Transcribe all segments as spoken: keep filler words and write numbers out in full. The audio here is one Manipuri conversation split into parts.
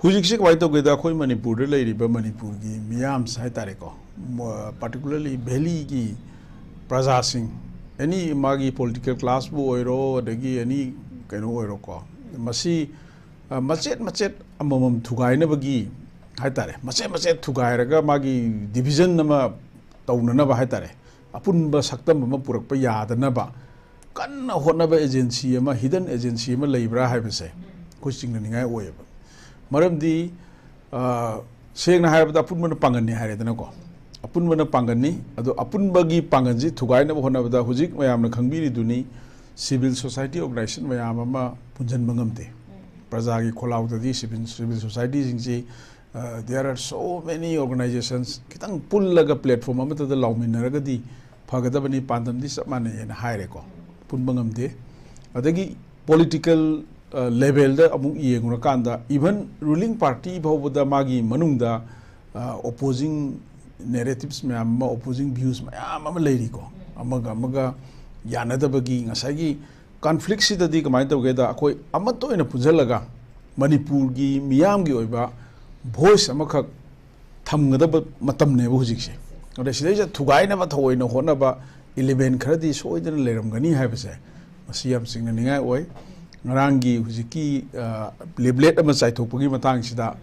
ꯍꯧꯖꯤꯛꯁꯦ ꯀꯃꯥꯏꯅ ꯇꯧꯒꯦꯗ, ꯑꯩꯈꯣꯏ ꯃꯅꯤꯄꯨꯔꯗ ꯂꯩꯔꯤꯕ ꯃꯅꯤꯄꯨꯔꯒꯤ ꯃꯤꯌꯥꯝꯁꯦ ꯍꯥꯏꯇꯥꯔꯦꯀꯣ, ꯄꯥꯔꯇꯤꯀꯨꯂꯔꯂꯤ ꯚꯦꯂꯤꯒꯤ ꯄ꯭ꯔꯖꯥꯁꯤꯡ, ꯑꯦꯅꯤ ꯃꯥꯒꯤ ꯄꯣꯂꯤꯇꯤꯀꯦꯜ ꯀ꯭ꯂꯥꯁꯄꯨ ꯑꯣꯏꯔꯣ, ꯑꯗꯒꯤ ꯑꯦꯅꯤ ꯀꯩꯅꯣ ꯑꯣꯏꯔꯣꯀꯣ, ꯃꯁꯤ ꯑ, ꯃꯆꯦꯠ ꯃꯆꯦꯠ ꯑꯃꯃꯝ ꯊꯨꯒꯥꯏꯅꯕꯒꯤ ꯍꯥꯏꯇꯥꯔꯦ, ꯃꯆꯦꯠ ꯃꯆꯦꯠ ꯊꯨꯒꯥꯏꯔꯒ ꯃꯥꯒꯤ ꯗꯤꯚꯤꯖꯟ ꯑꯃ ꯇꯧꯅꯅꯕ ꯍꯥꯏꯇꯥꯔꯦ, ꯑꯄꯨꯟꯕ ꯁꯛꯇꯝ ꯑꯃ ꯄꯨꯔꯛꯄ ꯌꯥꯗꯅꯕ ꯀꯟꯅ ꯍꯣꯠꯅꯕ ꯑꯦꯖꯦꯟꯁꯤ ꯑꯃ, ꯍꯤꯗꯟ ꯑꯦꯖꯦꯟꯁꯤ ꯑꯃ ꯂꯩꯕ꯭ꯔꯥ ꯍꯥꯏꯕꯁꯦ ꯑꯩꯈꯣꯏ ꯆꯤꯡꯅꯅꯤꯡꯉꯥꯏ ꯑꯣꯏꯌꯦꯕ꯫ ꯃꯔꯝꯗꯤ ꯑ, ꯁꯦꯡꯅ ꯍꯥꯏꯔꯕꯗ ꯑꯄꯨꯟꯕꯅ ꯄꯥꯡꯒꯟꯅꯤ ꯍꯥꯏꯔꯦꯗꯅꯀꯣ꯫ ꯑꯄꯨꯟꯕꯅ ꯄꯥꯡꯒꯟꯅꯤ꯫ ꯑꯗꯣ ꯑꯄꯨꯟꯕꯒꯤ ꯄꯥꯡꯒꯟꯁꯤ ꯊꯨꯒꯥꯏꯅꯕ ꯍꯣꯠꯅꯕꯗ ꯍꯧꯖꯤꯛ ꯃꯌꯥꯝꯅ ꯈꯪꯕꯤꯔꯤꯗꯨꯅꯤ, civil society organization ꯃꯌꯥꯝ ꯑꯃ ꯄꯨꯟꯁꯤꯟꯕ ꯉꯝꯗꯦ꯫ ꯄ꯭ꯔꯖꯥꯒꯤ ꯈꯣꯜꯂꯥꯎꯗꯗꯤ civil, civil societyꯁꯤꯡꯁꯤ, ꯑ, there are so many organizations, ꯈꯤꯇꯪ ꯄꯨꯜꯂꯒ platform ꯑꯃꯠꯇꯗ ꯂꯥꯎꯃꯤꯟꯅꯔꯒꯗꯤ ꯐꯒꯗꯕꯅꯤ, ꯄꯥꯟꯗꯝꯗꯤ ꯆꯞ ꯃꯥꯟꯅꯩ ꯍꯥꯏꯅ ꯍꯥꯏꯔꯦꯀꯣ꯫ ꯄꯨꯟꯕ ꯉꯝꯗꯦ꯫ ꯑꯗꯒꯤ ꯄꯣꯂꯤꯇꯤꯀꯦꯜ ꯂꯦꯚꯦꯜꯗ ꯑꯃꯨꯛ ꯌꯦꯡꯉꯨꯔꯀꯥꯟꯗ, even ruling party ꯐꯥꯎꯕꯗ ꯃꯥꯒꯤ ꯃꯅꯨꯡꯗ ꯑꯣꯄꯣꯖꯤꯡ ꯅꯦꯔꯦꯇꯤꯞꯁ ꯃꯌꯥꯝ ꯑꯃ, ꯑꯣꯄꯣꯖꯤꯡ ꯚ꯭ꯌꯨꯁ ꯃꯌꯥꯝ ꯑꯃ ꯂꯩꯔꯤꯀꯣ꯫ ꯑꯃꯒ ꯑꯃꯒ ꯌꯥꯅꯗꯕꯒꯤ, ꯉꯁꯥꯏꯒꯤ ꯀꯟꯐ꯭ꯂꯤꯛꯁꯤꯗꯗꯤ ꯀꯃꯥꯏꯅ ꯇꯧꯒꯦꯗ, ꯑꯩꯈꯣꯏ ꯑꯃꯠꯇ ꯑꯣꯏꯅ ꯄꯨꯟꯁꯤꯜꯂꯒ ꯃꯅꯤꯄꯨꯔꯒꯤ ꯃꯤꯌꯥꯝꯒꯤ ꯑꯣꯏꯕ ꯚꯣꯏꯁ ꯑꯃꯈꯛ ꯊꯝꯒꯗꯕ ꯃꯇꯝꯅꯦꯕ ꯍꯧꯖꯤꯛꯁꯦ꯫ ꯑꯗ ꯁꯤꯗꯩꯁꯤꯗ ꯊꯨꯒꯥꯏꯅꯕ ꯊꯑꯣꯏꯅ ꯍꯣꯠꯅꯕ ꯏꯂꯤꯃꯦꯟ ꯈꯔꯗꯤ ꯁꯣꯏꯗꯅ ꯂꯩꯔꯝꯒꯅꯤ ꯍꯥꯏꯕꯁꯦ, ꯃꯁꯤ ꯌꯥꯝ ꯆꯤꯡꯅꯅꯤꯡꯉꯥꯏ ꯑꯣꯏ꯫ ꯉꯔꯥꯡꯒꯤ ꯍꯧꯖꯤꯛꯀꯤ, ꯑ, ꯂꯦꯕ꯭ꯂꯦꯠ ꯑꯃ ꯆꯥꯏꯊꯣꯛꯄꯒꯤ ꯃꯇꯥꯡꯁꯤꯗ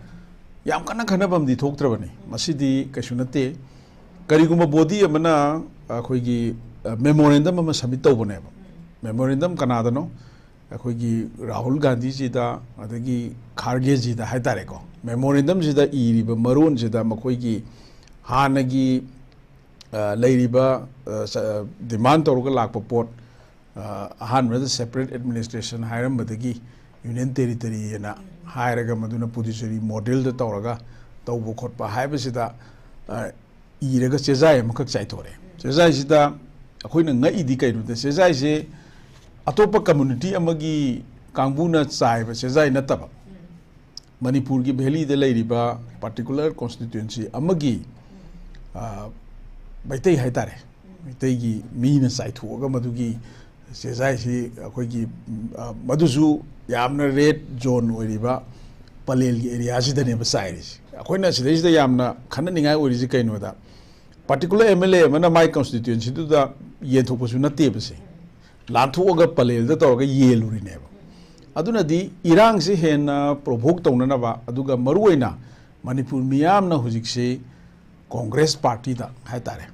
ꯌꯥꯝ ꯀꯟꯅ ꯈꯟꯅꯐꯝꯗꯤ ꯊꯣꯛꯇ꯭ꯔꯕꯅꯤ꯫ ꯃꯁꯤꯗꯤ ꯀꯩꯁꯨ ꯅꯠꯇꯦ꯫ ꯀꯔꯤꯒꯨꯝꯕ ꯕꯣꯗꯤ ꯑꯃꯅ ꯑꯩꯈꯣꯏꯒꯤ, ꯑ, ꯃꯦꯃꯣꯔꯦꯟꯗꯝ ꯑꯃ ꯁꯕꯃꯤꯠ ꯇꯧꯕꯅꯦꯕ꯫ ꯃꯦꯃꯣꯔꯦꯟꯗꯝ ꯀꯅꯥꯗꯅꯣ? ꯑꯩꯈꯣꯏꯒꯤ ꯔꯥꯍꯨꯜ ꯒꯥꯟꯙꯤꯖꯤꯗ, ꯑꯗꯒꯤ ꯈꯥꯔꯒꯦꯖꯤꯗ ꯍꯥꯏꯇꯥꯔꯦꯀꯣ꯫ ꯃꯦꯃꯣꯔꯦꯟꯗꯝꯁꯤꯗ ꯏꯔꯤꯕ ꯃꯔꯣꯟꯁꯤꯗ ꯃꯈꯣꯏꯒꯤ ꯍꯥꯟꯅꯒꯤ, ꯑ, ꯂꯩꯔꯤꯕ, ꯑ, ꯆ-, ꯗꯤꯃꯥꯟ ꯇꯧꯔꯒ ꯂꯥꯛꯄ ꯄꯣꯠ, ꯑ, ꯑꯍꯥꯟꯕꯗ separate administration ꯍꯥꯏꯔꯝꯕꯗꯒꯤ union territory ꯍꯥꯏꯅ ꯍꯥꯏꯔꯒ, ꯃꯗꯨꯅ ꯄꯨꯗꯨꯆꯦꯔꯤ ꯃꯣꯗꯦꯜꯗ ꯇꯧꯔꯒ ꯇꯧꯕ ꯈꯣꯠꯄ ꯍꯥꯏꯕꯁꯤꯗ, ꯑ, ꯏꯔꯒ ꯆꯦꯖꯥꯏ ꯑꯃꯈꯛ ꯆꯥꯏꯊꯣꯔꯛꯑꯦ꯫ ꯆꯦꯖꯥꯏꯁꯤꯗ ꯑꯩꯈꯣꯏꯅ ꯉꯛꯏꯗꯤ ꯀꯩꯅꯣꯗ, ꯆꯦꯖꯥꯏꯁꯦ ꯑꯇꯣꯞꯄ ꯀꯝꯃꯨꯅꯤꯇꯤ ꯑꯃꯒꯤ ꯀꯥꯡꯕꯨꯅ ꯆꯥꯏꯕ ꯆꯦꯖꯥꯏ ꯅꯠꯇꯕ, ꯃꯅꯤꯄꯨꯔꯒꯤ ꯚꯦꯂꯤꯗ ꯂꯩꯔꯤꯕ ꯄꯥꯔꯇꯤꯀꯨꯂꯔ ꯀꯣꯟꯁꯇꯤꯇ꯭ꯋꯦꯟꯁꯤ ꯑꯃꯒꯤ, ꯑ, ꯃꯩꯇꯩ ꯍꯥꯏꯇꯥꯔꯦ, ꯃꯩꯇꯩꯒꯤ ꯃꯤꯅ ꯆꯥꯏꯊꯣꯛꯑꯒ ꯃꯗꯨꯒꯤ ꯆꯦꯖꯥꯏꯁꯤ ꯑꯩꯈꯣꯏꯒꯤ, ꯑ, ꯃꯗꯨꯁꯨ ꯌꯥꯝꯅ ꯔꯦꯗ ꯖꯣꯟ ꯑꯣꯏꯔꯤꯕ, ꯄꯂꯦꯜꯒꯤ ꯑꯦꯔꯤꯌꯥꯁꯤꯗꯅꯦꯕ ꯆꯥꯏꯔꯤꯁꯦ꯫ ꯑꯩꯈꯣꯏꯅ ꯁꯤꯗꯩꯁꯤꯗ ꯌꯥꯝꯅ ꯈꯟꯅꯅꯤꯡꯉꯥꯏ ꯑꯣꯏꯔꯤꯁꯤ ꯀꯩꯅꯣꯗ, ꯄꯥꯔꯇꯤꯀꯨꯂꯔ ꯑꯦꯝ ꯑꯦꯜ ꯑꯦ ꯑꯃꯅ ꯃꯥꯏ ꯀꯟꯁꯇꯤꯇ꯭ꯋꯦꯟꯁꯤꯗꯨꯗ ꯌꯦꯟꯊꯣꯛꯄꯁꯨ ꯅꯠꯇꯦꯕ꯫ ꯁꯦ ꯂꯥꯟꯊꯣꯛꯑꯒ ꯄꯂꯦꯜꯗ ꯇꯧꯔꯒ ꯌꯦꯜꯂꯨꯔꯤꯅꯦꯕ꯫ ꯑꯗꯨꯅꯗꯤ ꯏꯔꯥꯡꯁꯤ ꯍꯦꯟꯅ ꯄ꯭ꯔꯣꯚꯣꯛ ꯇꯧꯅꯅꯕ, ꯑꯗꯨꯒ ꯃꯔꯨꯑꯣꯏꯅ ꯃꯅꯤꯄꯨꯔ ꯃꯤꯌꯥꯝꯅ ꯍꯧꯖꯤꯛꯁꯤ ꯀꯣꯡꯒ꯭ꯔꯦꯁ ꯄꯥꯔꯇꯤꯗ ꯍꯥꯏꯇꯥꯔꯦ,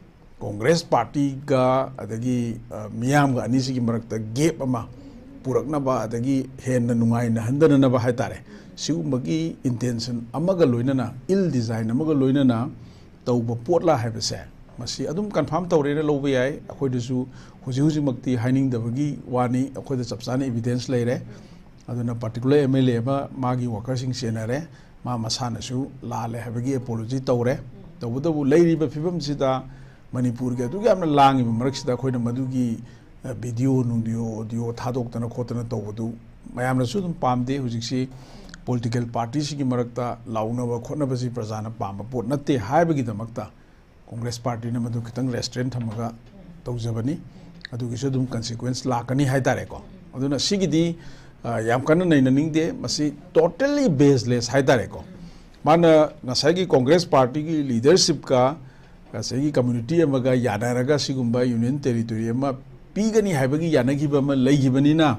ꯀꯣꯡꯒ꯭ꯔꯦꯁ ꯄꯥꯔꯇꯤꯒ ꯑꯗꯒꯤ, ꯑ, ꯃꯤꯌꯥꯝꯒ ꯑꯅꯤꯁꯤꯒꯤ ꯃꯔꯛꯇ ꯒꯦꯞ ꯑꯃ ꯄꯨꯔꯛꯅꯕ, ꯑꯗꯒꯤ ꯍꯦꯟꯅ ꯅꯨꯡꯉꯥꯏꯅꯍꯟꯗꯅꯅꯕ ꯍꯥꯏꯇꯥꯔꯦ, ꯁꯤꯒꯨꯝꯕꯒꯤ ꯏꯟꯇꯦꯟꯁꯟ ꯑꯃꯒ ꯂꯣꯏꯅꯅ, ꯏꯜ ꯗꯤꯖꯥꯏꯟ ꯑꯃꯒ ꯂꯣꯏꯅꯅ ꯇꯧꯕ ꯄꯣꯠꯂꯥ ꯍꯥꯏꯕꯁꯦ, ꯃꯁꯤ ꯑꯗꯨꯝ ꯀꯟꯐꯥꯔꯝ ꯇꯧꯔꯦꯅ ꯂꯧꯕ ꯌꯥꯏ꯫ ꯑꯩꯈꯣꯏꯗꯁꯨ ꯍꯧꯖꯤꯛ ꯍꯧꯖꯤꯛꯃꯛꯇꯤ ꯍꯥꯏꯅꯤꯡꯗꯕꯒꯤ ꯋꯥꯅꯤ, ꯑꯩꯈꯣꯏꯗ ꯆꯞ ꯆꯥꯅ ꯏꯕꯤꯗꯦꯟꯁ ꯂꯩꯔꯦ꯫ ꯑꯗꯨꯅ ꯄꯥꯔꯇꯤꯀꯨꯂꯔ ꯑꯦꯝ ꯑꯦꯜ ꯑꯦ ꯑꯃ, ꯃꯥꯒꯤ ꯋꯥꯀꯔꯁꯤꯡ ꯆꯦꯟꯅꯔꯦ, ꯃꯥ ꯃꯁꯥꯅꯁꯨ ꯂꯥꯜꯂꯦ ꯍꯥꯏꯕꯒꯤ ꯑꯦꯄꯣꯂꯣꯖꯤ ꯇꯧꯔꯦ꯫ ꯇꯧꯕꯇꯕꯨ ꯂꯩꯔꯤꯕ ꯐꯤꯕꯝꯁꯤꯗ ꯃꯅꯤꯄꯨꯔꯒꯤ ꯑꯗꯨꯛ ꯌꯥꯝꯅ ꯂꯥꯡꯉꯤꯕ ꯃꯔꯛꯁꯤꯗ ꯑꯩꯈꯣꯏꯅ ꯃꯗꯨꯒꯤ, ꯑ, ꯚꯤꯗꯤꯑꯣ ꯅꯨꯡꯗꯤꯑꯣ, ꯑꯣꯗꯤꯑꯣ ꯊꯥꯗꯣꯛꯇꯅ ꯈꯣꯠꯇꯅ ꯇꯧꯕꯗꯨ ꯃꯌꯥꯝꯅꯁꯨ ꯑꯗꯨꯝ ꯄꯥꯝꯗꯦ꯫ ꯍꯧꯖꯤꯛꯁꯤ ꯄꯣꯂꯤꯇꯤꯀꯦꯜ ꯄꯥꯔꯇꯤꯁꯤꯒꯤ ꯃꯔꯛꯇ ꯂꯥꯎꯅꯕ ꯈꯣꯠꯅꯕꯁꯤ ꯄ꯭ꯔꯖꯥꯅ ꯄꯥꯝꯕ ꯄꯣꯠ ꯅꯠꯇꯦ ꯍꯥꯏꯕꯒꯤꯗꯃꯛꯇ ꯀꯣꯡꯒ꯭ꯔꯦꯁ ꯄꯥꯔꯇꯤꯅ ꯃꯗꯨ ꯈꯤꯇꯪ ꯔꯦꯁꯇ꯭ꯔꯦꯟ ꯊꯝꯃꯒ ꯇꯧꯖꯕꯅꯤ꯫ ꯑꯗꯨꯒꯤꯁꯨ ꯑꯗꯨꯝ ꯀꯟꯁꯤꯀ꯭ꯋꯦꯟꯁ ꯂꯥꯛꯀꯅꯤ ꯍꯥꯏꯇꯥꯔꯦꯀꯣ꯫ ꯑꯗꯨꯅ ꯁꯤꯒꯤꯗꯤ, ꯑ, ꯌꯥꯝ ꯀꯟꯅ ꯅꯩꯅꯅꯤꯡꯗꯦ꯫ ꯃꯁꯤ ꯇꯣꯇꯦꯜꯂꯤ ꯕꯦꯁꯂꯦꯁ ꯍꯥꯏꯇꯥꯔꯦꯀꯣ꯫ ꯃꯥꯅ ꯉꯁꯥꯏꯒꯤ ꯀꯣꯡꯒ꯭ꯔꯦꯁ ꯄꯥꯔꯇꯤꯒꯤ ꯂꯤꯗꯔꯁꯤꯞꯀ ꯉꯁꯥꯏꯒꯤ ꯀꯝꯃ꯭ꯌꯨꯅꯤꯇꯤ ꯑꯃꯒ ꯌꯥꯅꯔꯒ ꯁꯤꯒꯨꯝꯕ ꯌꯨꯅꯤꯌꯟ ꯇꯦꯔꯤꯇꯣꯔꯤ ꯑꯃ ꯄꯤꯒꯅꯤ ꯍꯥꯏꯕꯒꯤ ꯌꯥꯅꯈꯤꯕ ꯑꯃ ꯂꯩꯈꯤꯕꯅꯤꯅ,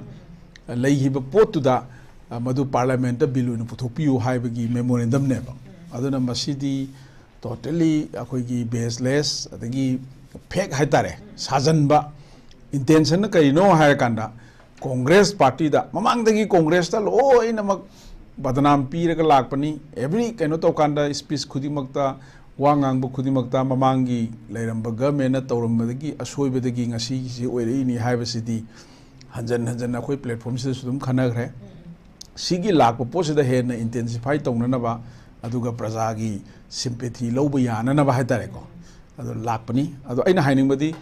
ꯂꯩꯈꯤꯕ ꯄꯣꯠꯇꯨꯗ, ꯑ, ꯃꯗꯨ ꯄꯥꯔꯂꯤꯌꯥꯃꯦꯟꯠꯇ ꯕꯤꯜ ꯑꯣꯏꯅ ꯄꯨꯊꯣꯛꯄꯤꯌꯨ ꯍꯥꯏꯕꯒꯤ ꯃꯦꯃꯣꯔꯦꯟꯗꯝꯅꯦꯕ꯫ ꯑꯗꯨꯅ ꯃꯁꯤꯗꯤ ꯇꯣꯇꯦꯜꯂꯤ ꯑꯩꯈꯣꯏꯒꯤ ꯕꯦꯁꯂꯦꯁ, ꯑꯗꯒꯤ ꯐꯦꯛ ꯍꯥꯏꯇꯥꯔꯦ, ꯁꯥꯖꯟꯕ꯫ ꯏꯟꯇꯦꯟꯁꯟꯅ ꯀꯔꯤꯅꯣ ꯍꯥꯏꯔꯀꯥꯟꯗ, ꯀꯣꯡꯒ꯭ꯔꯦꯁ ꯄꯥꯔꯇꯤꯗ ꯃꯃꯥꯡꯗꯒꯤ ꯀꯣꯡꯒ꯭ꯔꯦꯁꯇ ꯂꯣꯏꯅꯃꯛ ꯕꯗꯅꯥꯝ ꯄꯤꯔꯒ ꯂꯥꯛꯄꯅꯤ꯫ ꯑꯦꯚ꯭ꯔꯤ ꯀꯩꯅꯣ ꯇꯧꯀꯥꯟꯗ, ꯁ꯭ꯄꯤꯆ ꯈꯨꯗꯤꯡꯃꯛꯇ, ꯋꯥ ꯉꯥꯡꯕ ꯈꯨꯗꯤꯡꯃꯛꯇ ꯃꯃꯥꯡꯒꯤ ꯂꯩꯔꯝꯕ ꯒꯚꯔꯟꯃꯦꯟꯠꯅ ꯇꯧꯔꯝꯕꯗꯒꯤ ꯑꯁꯣꯏꯕꯗꯒꯤ ꯉꯁꯤꯒꯤꯁꯤ ꯑꯣꯏꯔꯛꯏꯅꯤ ꯍꯥꯏꯕꯁꯤꯗꯤ ꯍꯟꯖꯟ ꯍꯟꯖꯟꯅ ꯑꯩꯈꯣꯏ ꯄ꯭ꯂꯦꯠꯐꯣꯝꯁꯤꯗꯁꯨ ꯑꯗꯨꯝ ꯈꯟꯅꯈ꯭ꯔꯦ꯫ ꯁꯤꯒꯤ ꯂꯥꯛꯄ ꯄꯣꯠꯁꯤꯗ ꯍꯦꯟꯅ ꯏꯟꯇꯦꯟꯁꯤꯐꯥꯏ ꯇꯧꯅꯅꯕ, ꯑꯗꯨꯒ ꯄ꯭ꯔꯖꯥꯒꯤ ꯁꯤꯝꯄꯦꯊꯤ ꯂꯧꯕ ꯌꯥꯅꯅꯕ ꯍꯥꯏꯇꯥꯔꯦꯀꯣ, ꯑꯗꯣ ꯂꯥꯛꯄꯅꯤ꯫ ꯑꯗꯣ ꯑꯩꯅ ꯍꯥꯏꯅꯤꯡꯕꯗꯤ,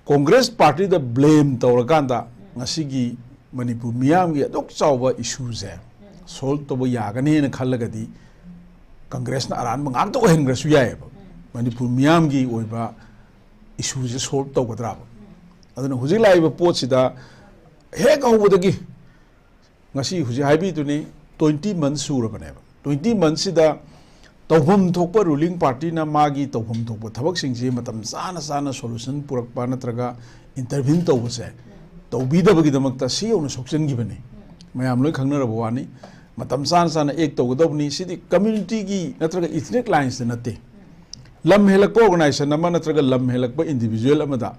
ꯀꯣꯡꯒ꯭ꯔꯦꯁ ꯄꯥꯔꯇꯤꯗ ꯕ꯭ꯂꯦꯝ ꯇꯧꯔꯀꯥꯟꯗ ꯉꯁꯤꯒꯤ ꯃꯅꯤꯄꯨꯔ ꯃꯤꯌꯥꯝꯒꯤ ꯑꯗꯨꯛ ꯆꯥꯎꯕ ꯏꯁꯨꯁꯦ ꯁꯣꯜꯕ ꯇꯧꯕ ꯌꯥꯒꯅꯦꯅ ꯈꯜꯂꯒꯗꯤ, ꯀꯪꯒ꯭ꯔꯦꯁꯅ ꯑꯔꯥꯟꯕ ꯉꯥꯛꯇ ꯑꯣꯏꯍꯟꯈ꯭ꯔꯁꯨ ꯌꯥꯏꯑꯕ꯫ ꯃꯅꯤꯄꯨꯔ ꯃꯤꯌꯥꯝꯒꯤ ꯑꯣꯏꯕ ꯏꯁꯨꯁꯦ ꯁꯣꯜꯕ ꯇꯧꯒꯗ꯭ꯔꯥꯕ? ꯑꯗꯨꯅ ꯍꯧꯖꯤꯛ ꯂꯥꯛꯏꯕ ꯄꯣꯠꯁꯤꯗ ꯍꯦꯛ ꯍꯧꯕꯗꯒꯤ, ꯉꯁꯤ ꯍꯧꯖꯤꯛ ꯍꯥꯏꯕꯤꯗꯨꯅꯤ, ꯇ꯭ꯋꯦꯟꯇꯤ ꯃꯟꯊ ꯁꯨꯔꯕꯅꯦꯕ꯫ ꯇ꯭ꯋꯦꯟꯇꯤ ꯃꯟꯊꯁꯤꯗ ꯇꯧꯐꯝ ꯊꯣꯛꯄ, ꯔꯨꯂꯤꯡ ꯄꯥꯔꯇꯤꯅ ꯃꯥꯒꯤ ꯇꯧꯐꯝ ꯊꯣꯛꯄ ꯊꯕꯛꯁꯤꯡꯁꯤ ꯃꯇꯝ ꯆꯥꯅ ꯆꯥꯅ ꯁꯣꯂꯨꯁꯟ ꯄꯨꯔꯛꯄ ꯅꯠꯇ꯭ꯔꯒ ꯏꯟꯇꯔꯚꯤꯟ ꯇꯧꯕꯁꯦ ꯇꯧꯕꯤꯗꯕꯒꯤꯗꯃꯛꯇ ꯁꯤ ꯌꯧꯅ ꯁꯣꯛꯆꯟꯈꯤꯕꯅꯤ꯫ ꯃꯌꯥꯝ ꯂꯣꯏ ꯈꯪꯅꯔꯕ ꯋꯥꯅꯤ꯫ ꯃꯇꯝ ꯆꯥꯅ ꯆꯥꯅ ꯑꯦꯛ ꯇꯧꯒꯗꯕꯅꯤ꯫ ꯁꯤꯗꯤ ꯀꯝꯃ꯭ꯌꯨꯅꯤꯇꯤꯒꯤ ꯅꯠꯇ꯭ꯔꯒ ꯏꯊꯅꯤꯛ ꯂꯥꯏꯟꯁꯇ ꯅꯠꯇꯦ꯫ ꯂꯝ ꯍꯦꯜꯂꯛꯄ ꯑꯣꯔꯒꯅꯥꯏꯖꯦꯁꯟ ꯑꯃ ꯅꯠꯇ꯭ꯔꯒ ꯂꯝ ꯍꯦꯜꯂꯛꯄ ꯏꯟꯗꯤꯕꯤꯖꯨꯋꯦꯜ ꯑꯃꯗ